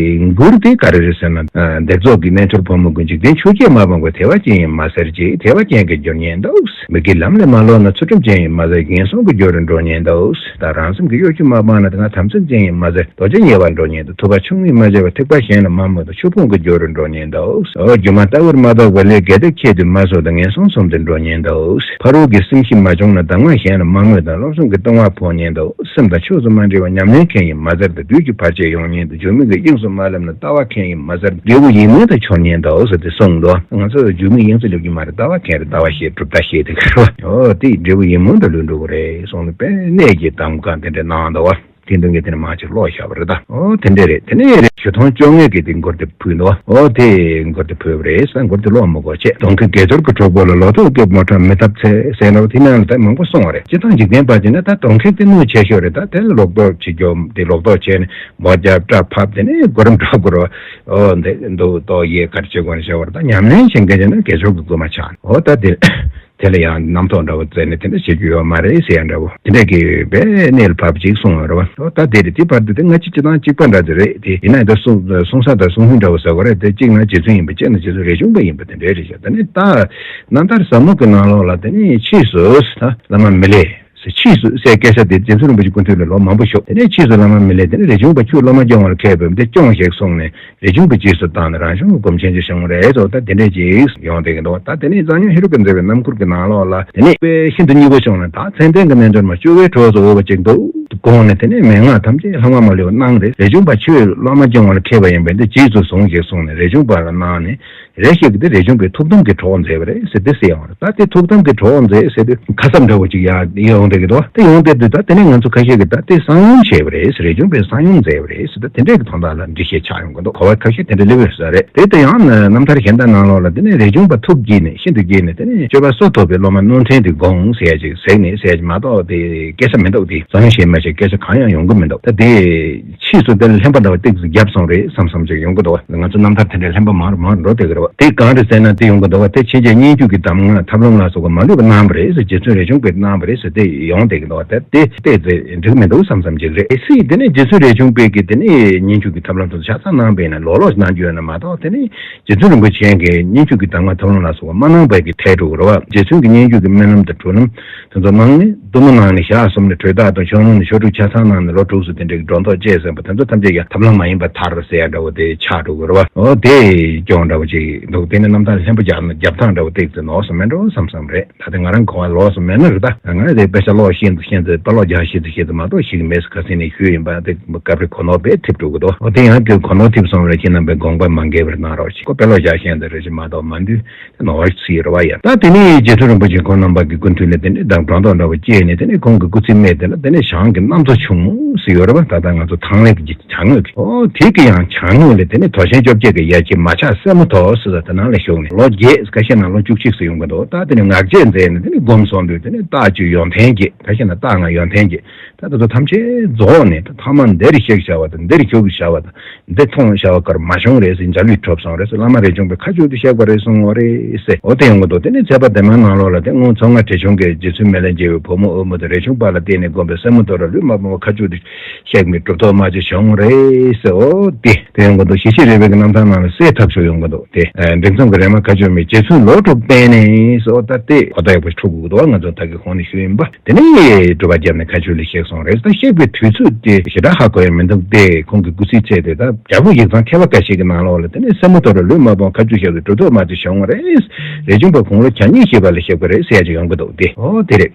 མགུར་དེ་ག་རེ་རེད་ཟེར་ན། ཨ་སྡེབ་ཚོགས་ཀྱི་རྣལ་འབྱོར་ཕོ་མོ་ཀུན། འཇིག་རྟེན་ཆོས་བརྒྱད་མ་སྤངས་པར། དད་པ་ཅན་ཡིན་མ་ཟེར་ཅིག་དད་པ་ཅན་གྱི་རྒྱུར་ཉན་འདུག་མི་དགེའི་ལམ་ལས་མ་ལོག་ན། ཚུལ་ཁྲིམས་ཅན་ཡིན་མ་ཟེར། ངན་སོང་གི་རྒྱུ་རུ་འགྲོ་ཉན་འདུག་ད་རང་སེམས་ཀྱི་གཡོ་སྒྱུ་མ་སྤངས་ན། དེ་ང་དམ་ཚིག་ཅན་ཡིན་མ་ཟེར། རྡོ་རྗེ་དམྱལ་བར་འགྲོ་ཉན་འདུག་ཐུབ་པ་ཆུང་ངུས་མ་བྱས་པར། ཐེག་པ་གཞན་ལ་མ་རྨོངས་དང་། ཆོས་ཕུང་གི་རྒྱུ་རུ་འགྲོ་ཉན་འདུག་འོ་སྒྱུ་མ་ལྟ་བུར་མ་རྟོགས་པར། ལས་དགེ་སྡིག་ཁྱད་དུ་མ་གསོད་དང་། ངན་སོང་གསུམ་དུ་འགྲོ་ཉན་འདུག་ཕ་རོལ་གྱི་སེམས་ཤེས་མ་བྱུང་ན། གདམས་ངག་གཞན་ལ་མ་བསྔོས་དང་། བློ་བཟང་གི་ལྟུང་བ་ཕོག་ཉན་འདུག་སེམས་དང་ཆོས་སུ་མ་འདྲེས་པར། ཉམས་ལེན་མཁན་ཡིན་མ་ཟེར་ཏེ། བདུད་ཀྱི་བར་ཆད་ཡོང་ཉན་འདུག་འགྱུར་མེད་ཀྱི་དབྱིངས་སུ་མ་སླེབས་ན། ལྟ་བ་མཁན་ཡིན་མ་ཟེར། འབྲས་བུ་ཡིད་སྨོན་དུ་འཆོར་ཉན་འདུག་ཟེར་ཏེ་གསུངས་འདུག་ང་ཚོ་འགྱུར་མེད་དབྱིངས་སུ་སླེབས་ཀྱི་མ་རེད། ལྟ་བ་མཁན་རེད། ལྟ་བ་ཤེས་གྲུབ་མཐའ་ཤེས་དེ་ག་རེད་བ། འོ་དེ་འབྲས་བུ་ཡིད་སྨོན་དུ་ལུས་འགྲོ་གི་རེད་གསུངས་ནས་དཔལ་གནས་ཀྱི་གདམས་ངག་དེ་འདྲ་གནང་འདུག་བ། དེ་འདུན་གྱི་དེ་ནས་མ་ཅིག་ཀློག་བཞག་པ་རེད་ད། འོ་དེ་འདྲས་རེད། དེ་ནས་རེད་ཞུ་མཐོང་བཅོ་ལྔའི་གི་དེ་མགུར་དེ་ཕུལ་འདུག་འོ་དེ་མགུར་དེ་ཕུལ་བ་རེད་ཟེར། མགུར་དེ་ཀློག་མི་དགོས་བྱས། གདོང་ཁའི་དགེ་སྦྱོར་གྱི་གྲོགས་པོ་ལ། ལོ་ཐོག་སྐེད་མོ་ཁྲ་མི་བཏབ་འཚལ་ཟེར་ན་བ། དེ་ནང་ལ་ད་མང་པོ་གསུངས་པ་རེད། སྤྱིར་བཏང་འཇིག་རྟེན་པ་ཅིག་ནི་ད་གདོང་ཁའི་དེ་གནོད་ཆེ་ཤོས་རེད། ད་དེ་ལ་ལོག་རྟོག་བྱེད་རྒྱུ་དེ་ལོག་རྟོག་བྱས་ནས་མོ་རྒྱབ་སྐྲ་ཕབ་དེ་ནས་གོ་རིམ་འདྲ་དགོས་རེད་བ། འོ་འདི་འདུག་ཏོ་ཡེ་གར་བྱེད་དགོས་ནས་བྱ་བར། ད་ཉམས་ལེན་བྱེད་མཁན་ཅིག་ནི་དགེ་སྦྱོར་གྱི་མགུར་མ་ཆགས། འོ་ད་དེ། དེ་ལ་ཡང་རྣམ་རྟོག་འདྲ་བོ་བཙལ་ནས་དེ་འདྲ་བྱེད་རྒྱུ་ཡོད་མ་རེད་ཟེར་ཡ་འདྲ་བོ། དེ་འདྲ་གི་བའི་གནས་ལ་བབས་ཅིག་གསུངས་ཡོད་རེད་བ། ད་དེ་རེད། དེ་བར་དུ་དེ་ང་ཅི་ཅི་དང་གཅིག་པ་འདྲ་དེ་རེད། དེ་ཡིན་ན་ད་གསུང་གསུང་ས་དང་གསུང་ཧུན་འདྲ་བོ་ཟེར་བ་རེད། དེ་གཅིག་ན་རྗེ་བཙུན་ཡིན་པ། གཅིག་ན་རྗེ་བཙུན་རས་ཆུང་པ་ཡིན་པ་དེ་འདྲའི་རེད་ཤག་དེ་ནས་ད་རྣམ་ཐར་ཟབ་མོ་གི་ནང་ལོགས་ལ་དེ་ནས་ཕྱིས་སུ་ད་བླ་མ་མི་ལས་ཕྱིས་སུ་ཟེར་སྐད་ཆ་དེ་རྗེ་བཙུན་རིན་པོ་ཆེ་སྐུ་མདུན་ལ་ལོ་མང་པོ་བཞུགས། དེ་ནས་ཕྱིས་སུ་བླ་མ་མི་ལས་དེ་ནས་རས་ཆུང་པ་ཁྱོད་བློ་མ་སྦྱོང་བར་མཁས་པས་འདི་སྐྱོངས་ཞེས་གསུངས་ནས། རས་ཆུང་པའི་རྗེས་སུ་བཏང་ནས་རང་བྱུང་གི་སྒོམ་ཆེན་ཅིག་བྱུང་རེད་ཟེར། ད་དེ་འདྲས་ཅིག་ཡོང་བསྡད་ཀྱི་འདུག་ད་དེ་ནས་གཙང་སྨྱོན་ཧེ་རུ་ཀ་མཛད་པའི་རྣམ་མགུར་གྱི་ནང་ལོགས་ལ་དེ་ནས་དཔེ་ཤིན་ཏུ་སྙིང་པོ་བྱུང་ནས། ད་མཚན་ལྡན་གྱི་རྣལ་འབྱོར་མ་བཅོལ་བའི་གྲོགས་སུ་འོས་པ་ཅིག་འདུག་དགོངས་ནས་དེ་ནས་མན་ངག་ཐམས་ཅད་ལྷག་མ་མ་ལུས་པ་གནང་རེད། རས་ཆུང་པ་ཁྱོད་བླ་མ་སྦྱོང་བར་མཁས་པ་ཡིན་པས་འདི་རྗེས་སུ་བཟུང་ཞེས་གསུངས་ནས་རས་ཆུང་པ་ལ་གནང་ནས། རེ་ཞིག་གིས་དེ་རས་ཆུང་པའི་ཐུགས་དམ་གྱི་གྲོགས་མཛད་པ་རེད་ཟེར་ཏེ་ཟེར་ཡོང་རེད། ད་དེ་ཐུགས་དམ་གྱི་གྲོགས་མཛད་ཟེར་དུས་ཁ་གསབ་འདྲ་བོ་ཅིག་ཡང་ཡོང་བསྡད་ཀྱི་འདུག་དེ་ཡོང་བསྡད་དུས་ད་དེ་ནས་ང་ཚོ་ཁ་ཤས་ཀྱིས་ད་དེ་གསང་ཡུམ་བྱས་པ་རེད་ཟེར། རས་ཆུང་པས་གསང་ཡུམ་མཛད་པ་རེད་ཟེར། ད་དེ་འདྲས་ཀྱི་དོན་དག་ལ་འགྲེལ་བཤད་ཆགས་ཡོང་གི་འདུག་གོ་བ་ཁ་ཤས་དེ་འདྲ་སླེབས་ཡོད་ས་རེད། དེ་ལྟ་ཡང་རྣམ་ཐར་གཞན་དག་ནང་ལོགས་ལ་དེ་ནས་རས་ཆུང་པ་ཐུགས་དགྱེས་ནས་ཤིན་ཏུ་དགྱེས་ནས་དེ་ནས་སྤྱོད་པ་སོ་ཐོབ་པའི་སློབ་མ་རྣོ་འཕྲེང་དེ་དགོངས་ཟེར་ཡ་ཅིག་ཟེར་ནས་ཟེར་ཡ་ཅིག་མ་གཏོགས་དེ་སྐད་ཆ་མི་འདུག་དེ་གསང་ཡུམ་བྱས་མ་བྱས་སྐད་ཆ་གང་ཡང་ཡོང་གི་མི་འདུག་ད་དེ། ཕྱིས་སུ་དེར་ལྷན་པ་འདྲ་བ་ཏོག་ཙམ་བརྒྱབ་སོང་རེད་བསམ་བསམ་ཅིག་ཡོང་གི་འདུག་ང་ཚོ་རྣམ་ཐར་དེ་འདྲའི་ལྷན་པ་མང་རུ་མང་རུ་འགྲོ་བསྡད་ཀྱི་རེད་བ། དེ་གང་རེད་ཟེར་ན་དེ་ཡོང་གི་འདུག་བ། དེ་ཕྱིན་ཆད་སྙན་བརྒྱུད་ཀྱི་གདམས་ངག་ཐབས་ལམ་ལ་སོགས་པ་མ་ལུས་པ་གནང་བ་རེད་ཟེར། རྗེ་བཙུན་རས་ཆུང་པས་གནང་བ་རེད་ཟེར་དེ་ཡོང་བསྡད་ཀྱི་འདུག་བ། དེ་དེ་དེ་འགྲིག་མི་འདུག་བསམ་བསམ་ཅིག་རེད། གལ་སྲིད་དེ་ནས་རྗེ་བཙུན་རས་ཆུང་པས་ཀྱིས་དེ་ནས་སྙན་བརྒྱུད་ཀྱི་ཐབས་ལམ་དེ་ཚོ་ཆ་ཚང་གནང་པས་ན་ལོག་ལོག་གནང་རྒྱུ་ཡོད་ན་མ་གཏོགས། དེ་ནས་རྗེ་བཙུན་རིན་པོ་ཆེ་གིས་སྙན་བརྒྱུད་ཀྱི་གདམས་ངག་ཐབས་ལམ་ལ་སོགས་པ་མ་གནང་བས་ཀྱི་ཐལ་འགྲོ་གི་རེད་བ། རྗེ་བཙུན་གྱི་སྙན་བརྒྱུད་ཀྱི་སྨོན་ལམ་དང་གྲོལ་ལམ། དེ་ཚོ་གནང་ནས་གཏུམ་མོ་གནང་ནས་ཞག་གསུམ་ནས་གྲོལ་སྟངས་དང་ཆོས་ལུང་ནས་ཆོ་འཕྲུལ་ཆ་ཚང་གནང་ནས་ལོ་དྲུག་ཙམ་དེ་འདྲའི་སྒྲོ་འདོགས་བཅད་ཟིན་པ་དེ་ཚོ་ཐམས་ཅད་ཀྱང་ཐབས་ལམ་མ་ཡིན་པ་མཐར་ཟེར་ཡ་འདྲ་བོ་དེ་ཆགས་འགྲོ་གི་རེད་བ། འོ་དེ་སྐྱོན་འདྲ་བོ་ཅིག་འདུག་དེ་ནི་རྣམ་ཐར་ལྷན་པ་རྒྱབ་ན་རྒྱབ་སྟངས་འདྲ་བོ་ཏོག་ཙམ་ལོགས་སུ་མེད་འགྲོ་བསམ་བསམ་རེད། ད་དེ་ང་རང་གོ་བ་ལོགས་སུ་མེད་ན་རེད། ད་ང་རང་དེ་དཔེ་ཆ་ཀློག་ཤེས་ཚོ་ཤེས་ཚོ་དཔེ་ཀློག་རྒྱག་ཤེས་ཚོ་ཤེས་ཚོ་མ་གཏོགས་ཤེས་ཀྱི་མེད་ཟེར་ཁ་སང་ནས་ཞུས་ཡིན་པ། དེ་སྐབས་རེ་གོ་ནོར་དཔེ་ཐེབས་འགྲོ་གི་འདུག་འོ་དེ་ཡང་དེ་གོ་ནོར་ཐེབས་སོང་བ་རེད། ཁྱེད་རྣམ་པས་དགོངས་པ་མ་འགལ་བར་གནང་རོགས་ཞེས། ཁོ་དཔེ་ཀློག་རྒྱག་ཤེས་ཚོ་རེད་ཅེས་མ་གཏོགས་མ་འདུས། ནོར་སྲིད་རེད་བ་ཡ། ད་དེ་ནས་རྗེ་བཙུན་རིན་པོ་ཆེ་ཁོང་རྣམ་པ་གི་སྐུ་མདུན་ལ་དེ་ནས་སྒྲོ་འདོགས་འདྲ་བོ་བཅད་ནས་དེ་ནས་ཁོང་གི་སྐུ་ཚེའི་སྨད་དེ་ལ་དེ་ནས་ཞང་གི་གནམ་མཚོ་ཕྱུག་མོ་ཟེར་ཡོད་རེད་བ། ད་ལྟ་ང་ཚོ་ཐང་ལྷའི་གི་བྱ་དངོས་ཀྱི་འོ་དེ་གི་ཡང་བྱ་དངོས་ལ་དེ་ནས་དོ་ཤལ་བཅོ་བརྒྱད་ཀྱི་ཡ་གྱལ་མ་ཆགས་སྲས་མོ་ཐོག་ཟེར་ས་དེ་ནང་ལ་བཞུགས་ནས་ལོ་བརྒྱད་ཁ་ཤས་ནང་ལོ་བཅུ་གཅིག་ཙམ་ཡོང་གི་འདུག་ད་དེ་ནས་ངག་བཅད་མཛད་ནས་དེ་ནས་སྒོམ་སོང་དུས་དེ་ནས་རྟགས་བཅུ་ཡོན་ཏན་བརྒྱད་ཁ་ཤས་ན་རྟགས་ལྔ་ཡོན་ཏན་བརྒྱད། ད་དེ་ཚོ་ཐམས་ཅད་རྫོགས་ནས་ད་ཐ་མ་འདིར་གཤེགས་བྱ་བ་དང་འདིར་བཞུགས་བྱ་བ་དང་འདི་མཐོང་བྱ་བ་ཀར་མ་བྱུང་རེད་ཟེར། འཇའ་ལུས་གྲུབ་སོང་རེད་ཟེར། བླ་མ་རས་ཆུང་པའི་ཁ་མཆོག་ཏུ་གཤེགས་པ་རེད་གསུངས་པ་རེད་ཟེར། འོ་དེ་ཡོང་གི་འདུག་དེ་ནས་ཚེ་དཔག་ལྡན་མའི་ནང་ལོགས་ལ་དེ་སྔོན་མཚོ་རྔ་བྲེ་ཆུང་གིས་རྗེ་བཙུན་མི་ལས་མཇལ་བའི་བུ་མོ་ཨུ་མོ་དང་རས་ཆུང་པ་ལ་བརྟེན་ནས་བསྒོམས་པའི་སྲས་མོ་དོ་ར་ལུས་མ་སྤངས་པར་ཁ་མཆོག་ཏུ་གཤེགས་མི་གྲུབ་ཐོབ་མ་ཅིག་བྱུང་རེད་ཟེར། འོ་དེ་དེ་ཡོང་གི་འདུག་ཞི་བྱེད་རོལ་པའི་གི་རྣམ་ཐར་ནང་ལ་གསལ་ཐག་ཆོད་ཡོང་གི་འདུག་དེ་འབྲིང་ཚང་གི་རས་མ་ཁ་མཆོག་མའི་རྗེ་བཙུན་ལོ་དྲུག་བསྟེན་ནས་ཟེར། འོ་ད་དེ་གོ་བརྡ་ཡག་པོ་འཕྲོད་དགོས་ཀྱི་འདུག་ང་ཚོ་ད་གི་གོང་ནས་ཞུས་ཡིན་པ། དེ་ནས་སྒྲུབ་པ་བརྒྱབ་ནས་མཁའ་སྤྱོད་ལ་གཤེགས། སོང་རེད། ད་གཤེགས་པའི་དུས་ཚོད་དེ་ཞེ་དྲག་ཧ་གོ་ཡ་མི་འདུག་སྟེ། ཁོང་གི་སྐུ་ཚེའི་ཚད་དེ་ད་རྒྱལ་པོ་ཡིག་ཚང་མཁས་པ་འགའ་ཞིག་གི་ནང་ལོགས་ལ་དེ་ནས་སེན་མོ་དོ་རུ་ལུས་མ་སྤངས་ཁ་མཆུ་བཞག་སྟེ་གྲུབ་ཐོབ་མ་དེ་བྱུང་བ་རེད། རས་ཆུང་པ་དགུང་ལོ་གྱ་གཉིས་བཞེས་པ་ལ་གཤེགས་པ་རེད་ཟེར་ཡ་ཅིག་ཡོང་གི་འདུག་སྟེ། ཨོ་དེ་རེད།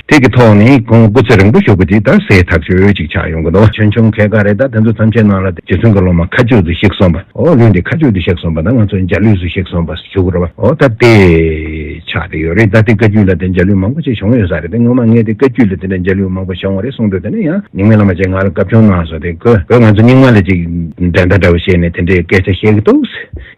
དེ་གི་ཐོག་ནས་ཁོང་སྐུ་ཚེ་རིང་པོ་བཞུགས་པ་དེ་ད་གསལ་ཐག་ཆོད་ཅིག་ཆགས་ཡོང་གི་འདུག་ཆོས་སྐྱོང་མཁས་དགའ་རེད། ད་དེ་ཚོ་ཐམས་ཅད་ནང་ལ་རྗེ་བཙུན་གྱི་སློབ་མ་མཁའ་སྤྱོད་དུ་གཤེགས་སོང་བ། ཨོ་ལུས་འདི་མཁའ་སྤྱོད་དུ་གཤེགས་སོང་བ། ད་ང་ཚོ་འཇའ་ལུས་སུ་གཤེགས་སོང་བ་ཞུ་དགོས་རེད་བ། ཨོ་ད་དེ་ཆགས་བསྡད་ཡོད་རེད། ད་དེ་བཀའ་བརྒྱུད་ལ་དེ་འཇའ་ལུས་མང་པོ་ཅིག་བྱུང་ཡོད་ས་རེད། དེ་སྔོན་མ་ངས་དེ་བཀའ་བརྒྱུད་ལ་དེ་འདྲ་འཇའ་ལུས་མང་པོ་བྱུང་བ་རེད་གསུངས་འདུག་དེ་ནས་ཡང་རྙིང་མའི་བླ་མ་ཅིག་ང་ལ་བཀའ་བཀྱོན་གནང་སོང་། དེ་ཁོས་ཁོས་ང་ཚོ་རྙིང་མ་ལ་ཅིག་འགྲན་ཟླ་འདྲ་བོ་བྱས་ནས་དེ་འདྲའི་སྐད་ཆ་བཤད་ཀྱི་འདུག་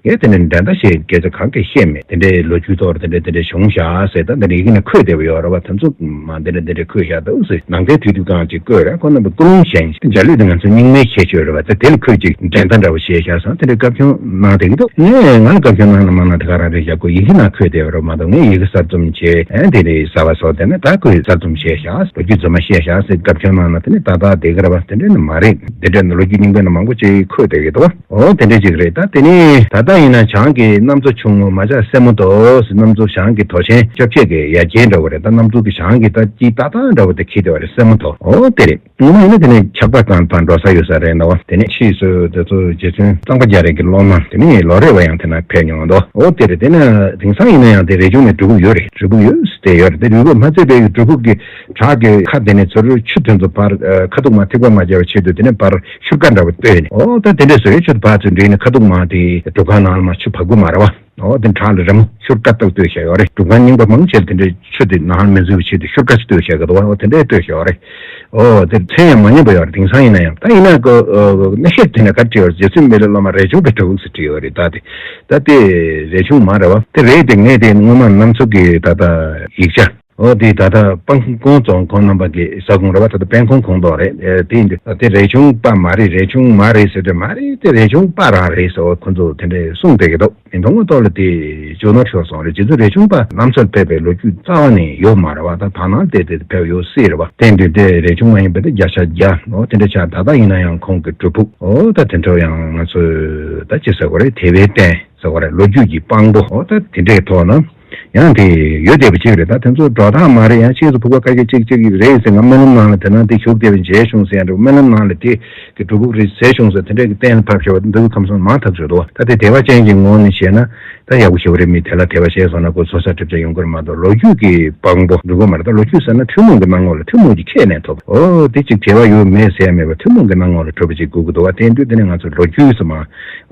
ངས་དེ་ནས་འགྲན་ཟླ་བྱས་སྐད་ཆ་གང་གས་བཤད་མེད། དེ་འདྲའི་ལོ་རྒྱུས་ཐོག་དེ་འདྲ་དེ་འདྲ་བྱུང་བཞག་ཟེར། ད་འདི་འདྲ་ཡི་གེ་ནང་འཁོད་བསྡད་པ་ཡོད་རེད་བ། དེ་ཚོ་མ་འདི་འདྲ་འདི་འདྲ་འཁོད་བཞག་འདུག་ཟེར། ནང་བསྟན་དུས་དུས་གང་ཅིག་བཀོད་རེད། ཁོ་རྣམ་པའི་ཀུན་སློང་གཞན་ཞིག་འཇའ་ལུས་དེ་ང་ཚོ་རྙིང་མའི་ཁྱད་ཆོས་རེད་བ། ད་དེ་ལ་ཁོས་ཅིག་འགྲན་ཟླ་འདྲ་བོ་བྱས་བཞག་ཟེར་དེ་འདྲའི་བཀའ་བཀྱོན་གནང་བསྡད་ཀྱི་འདུག་ངས་ང་ལ་བཀའ་བཀྱོན་གནང་ན་མ་གནང་དེ་ག་རང་རེད། ཡག་པོ་ཡི་གེ་ནང་འཁོད་བསྡད་པ་རེད་མ་གཏོགས། ངས་ཡི་གེ་གསར་རྩོམ་བྱས། ཨེ་དེ་ནས་གསར་པ་བཟོ། དེ་ནས་ད་ཁོས་གསར་རྩོམ་བྱས་བཞག་ལོ་རྒྱུས་རྫུན་མ་བཤད་བཞག་ཟེར་བཀའ་བཀྱོན་གནང་ན་དེ་ནས་ད་ལྟ་བསྡད་ཀྱི་རེད་བ། དེ་འདྲ་ནི་མ་རེད། དེ་འདྲ་ནི་ལོ་རྒྱུས་རྙིང་པའི་ནང་མང་པོ་ཅིག་འཁོད་བསྡད་ཀྱི་འདུག་ཨོ་དེ་འདྲ་ཅིག་རེད། ད་དེ་ནས་ད་ལྟ་ཡིན་ན་བྱང་གི་གནམ་མཚོ་ཆུང་ངུ་མ་ཆགས་སེན་མོ་དོ་ཟེར། གནམ་མཚོ་བྱང་གི་མཐོ་ཆེན་བཅོ་བརྒྱད་ཀྱི་ཡ་གྱལ་འདྲ་བོ་རེད། ད་གནམ་མཚོ་གི་བྱང་གི་ད་དཀྱིལ་ཏག་ཏག་འདྲ་བོ་དེ་འཁྱེར་བསྡད་པ་རེད། སེན་མོ་དོ། ཨོ་དེ་རེད། སྔོན་མ་ཡིན་ན་དེ་ནས་ཆགས་པ་གང་དང་འགྲོ་ས་ཡོད་ས་རེད་འདུག་བ། དེ་ནས་ཕྱིས་སུ་དེ་ཚོ་རྗེ་བཙུན་གཙང་པ་རྒྱ་རས་ཀྱི་སློབ་མ་དེ་ནས་ལོ་རེ་བ་ཡང་དེ་ན་ཕེབས་མྱོང་འདུག་ཨོ་དེ་རེད། དེ་ན་དེང་སང་ཡིན་ན་ཡང་དེ་རས་ཆུང་ནས་སྒྲུབ་ཕུག་ཡོད་རེད། སྒྲུབ་ཕུག་ཡོད་དེ་ཡོད་རེད། དེ་སྒྲུབ་ཕུག་མ་ཚད་པའི་སྒྲུབ་ཕུག་གི་བྲག་གི་ཁ་དེ་ནས་ཚུར་ཆུ་དེ་ཚོ་ཕར་ཨ་ཁ་ཐུག་མ་ཐིགས་པ་མ་རྒྱག་པའི་ཆེད་དུ་དེ་ནས་ཕར་ཤུར་ཀ་འདྲ་བོ་བཏོད་ནས། ཨོ་ད་དེ་འདྲས་བཟོ་ཡས་ཆུ་ཕར་ཚུར་འདྲེས་ནས་ཁ་ཐུག་མ་དེ་སྒྲུབ་ཁང་ནང་ལ་མ་ཆུ་བབས་ཀྱི་མ་རེད་བ། ཨོ་དེ་བྲག་ལ་རི་མོ་ཤུར་ཀ་ཏག་བཏོད་བཞག་ཡོད་རེད། སྒྲུབ་ཁང་རྙིང་པ་མང་ཆེ་དེ་འདྲས་ཆུ་དེ་ནང་ལ་མི་འཛུལ་བའི་ཆེད་དུ་ཤུར་ཀ་ཅིག་བཏོད་བཞག་གི་འདུག་བ། ཨོ་དེ་འདྲས་བཏོད་བཞག་ཡོད་རེད། ཨོ་དེ་མཚན་ཡང་མ་སྙན་པ་ཡོད་རེད། དེང་སང་ཡིན་ན་ཡང་། ད་ཡིན་ན་ཀོ་ཨོ་གནས་བཤད་དེ་ནས་ག་རེ་བྲིས་ཡོད་རེད། རྗེ་བཙུན་མི་ལའི་སློབ་མ་རས་ཆུང་གི་སྒྲུབ་ཕུག་ཟེར་བྲིས་ཡོད་རེད། ད་དེ་ད་དེ་རས་ཆུང་མ་རེད་བ། དེ་རེད། དེ་ངས་དེ་སྔོན་མ་གནམ་མཚོ་གི་ད་ལྟ་ཡིག་ཆ། ཨོ་དེ་ད་ལྟ་སྤང་ཁོང་རྫོང་ཁོང་རྣམ་པ་གི་ས་ཁོངས་རེད་བ། ད་ལྟ་སྤང་ཁོང་ཁོངས་གཏོགས་རེད། ཨེ་དེ་ཡིན་དུས་དེ་རས་ཆུང་པ་མ་རེད། རས་ཆུང་མ་རེད་ཟེར་དུས་མ་རེད། དེ་རས་ཆུང་པ་རང་རེད་ཟེར་བ་ཁོ་ཚོ་དེ་འདྲས་གསུངས་བསྡད་ཀྱི་འདུག་མི་མཐོང་བ་ཐོག་ལ་དེ་ཇོ་ནོར་ཤོར་སོང་རེད། རྗེ་བཙུན་རས་ཆུང་པ་གནམ་མཚོར་ཕེབས་པའི་ལོ་རྒྱུས་རྩ་བ་ནས་ཡོད་མ་རེད་བ། ད་དག་སྣང་བལྟས་ཏེ་ཕེབས་ཡོད་སྲིད་རེད་བ། དེ་འདྲས་དེ་རས་ཆུང་མ་ཡིན་པ་དེ་བརྒྱ་ཆ་བརྒྱ། ཨོ་དེ་འདྲས་ཆགས། ད་ལྟ་ཡིན་ན་ཡང་ཁོང་གི་སྒྲུབ་ཕུག་ཨོ་ད་དེ་འདྲ་ཡང་ང་ཚོས་ད་ཅི་ཟེར་དགོས་རེད། དེ་བའི་རྟེན་ཟེར་བ་རེད། ལོ་རྒྱུས་ཀྱི་དཔང་པོ། ཨོ་ད་དེ་འདྲའི་ཐོག་ན་ཡང་དེ་ཡོད་བསྡད་པ་ཅིག་རེད། ད་དེ་ཚོ་འགྲོ་སྟངས་མ་རེད། ཡང་ཕྱིས་སུ་ཕུག་པ་ཁ་ཤས་ཅིག་ཅིག་རེད་ཟེར། ང་སྨོན་ལམ་ནང་ལ་དེ་ན་དེ་བཞུགས་བསྡད་པའི་མཇལ་བྱུང་ཟེར་ཡང་འགྲོ། སྨོན་ལམ་ནང་ལ་དེ་གི་སྒྲུབ་ཕུག་རེད་ཟེར་བྱུང་ཟེར། དེ་འདྲའི་གི་གཏན་ལ་ཕབ་བྱས་པ་འདུག་ཁམས་སངས་མང་ཐག་ཆོད་འདུག་ད་དེ་དད་པ་ཅན་གྱི་ངོས་ནས་བཤད་ན་ད་ཡག་པོ་ཞེ་པོ་རེད། མི་དེ་ལ་དད་པ་བྱས་སོང་ན་ཁོ་ཚོགས་བསགས་སྒྲིབ་སྦྱང་ཡོང་གི་རེད་མ་གཏོགས། ལོ་རྒྱུས་ཀྱི་དཔང་པོ་འགྲོ་གི་མ་རེད། ད་ལོ་རྒྱུས་ཟེར་ན་ཐུན་མོང་གི་སྣང་ངོ་ལ་ཐུན་མོང་གི་ཁས་ལེན་ཐུབ། ཨོ་དེ་ཅིག་འབྲེལ་བ་ཡོད་མེད་ཟེར་ཡ་མེད་པ་ཐུན་མོང་གི་སྣང་ངོ་ལ་གྲུབ་པ་ཅིག་དགོས་ཀྱི་འདུག་བ། དེ་ཡིན་དུས་དེ་ནས་ང་ཚོ་ལོ་རྒྱུས་ཟེར་མ།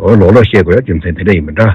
ཨོ་ལོག་ལོག་བཤད་དགོས་ཡ་རྒྱུ་མཚན་དེ་འདྲ་ཡིན་པ་འདྲ།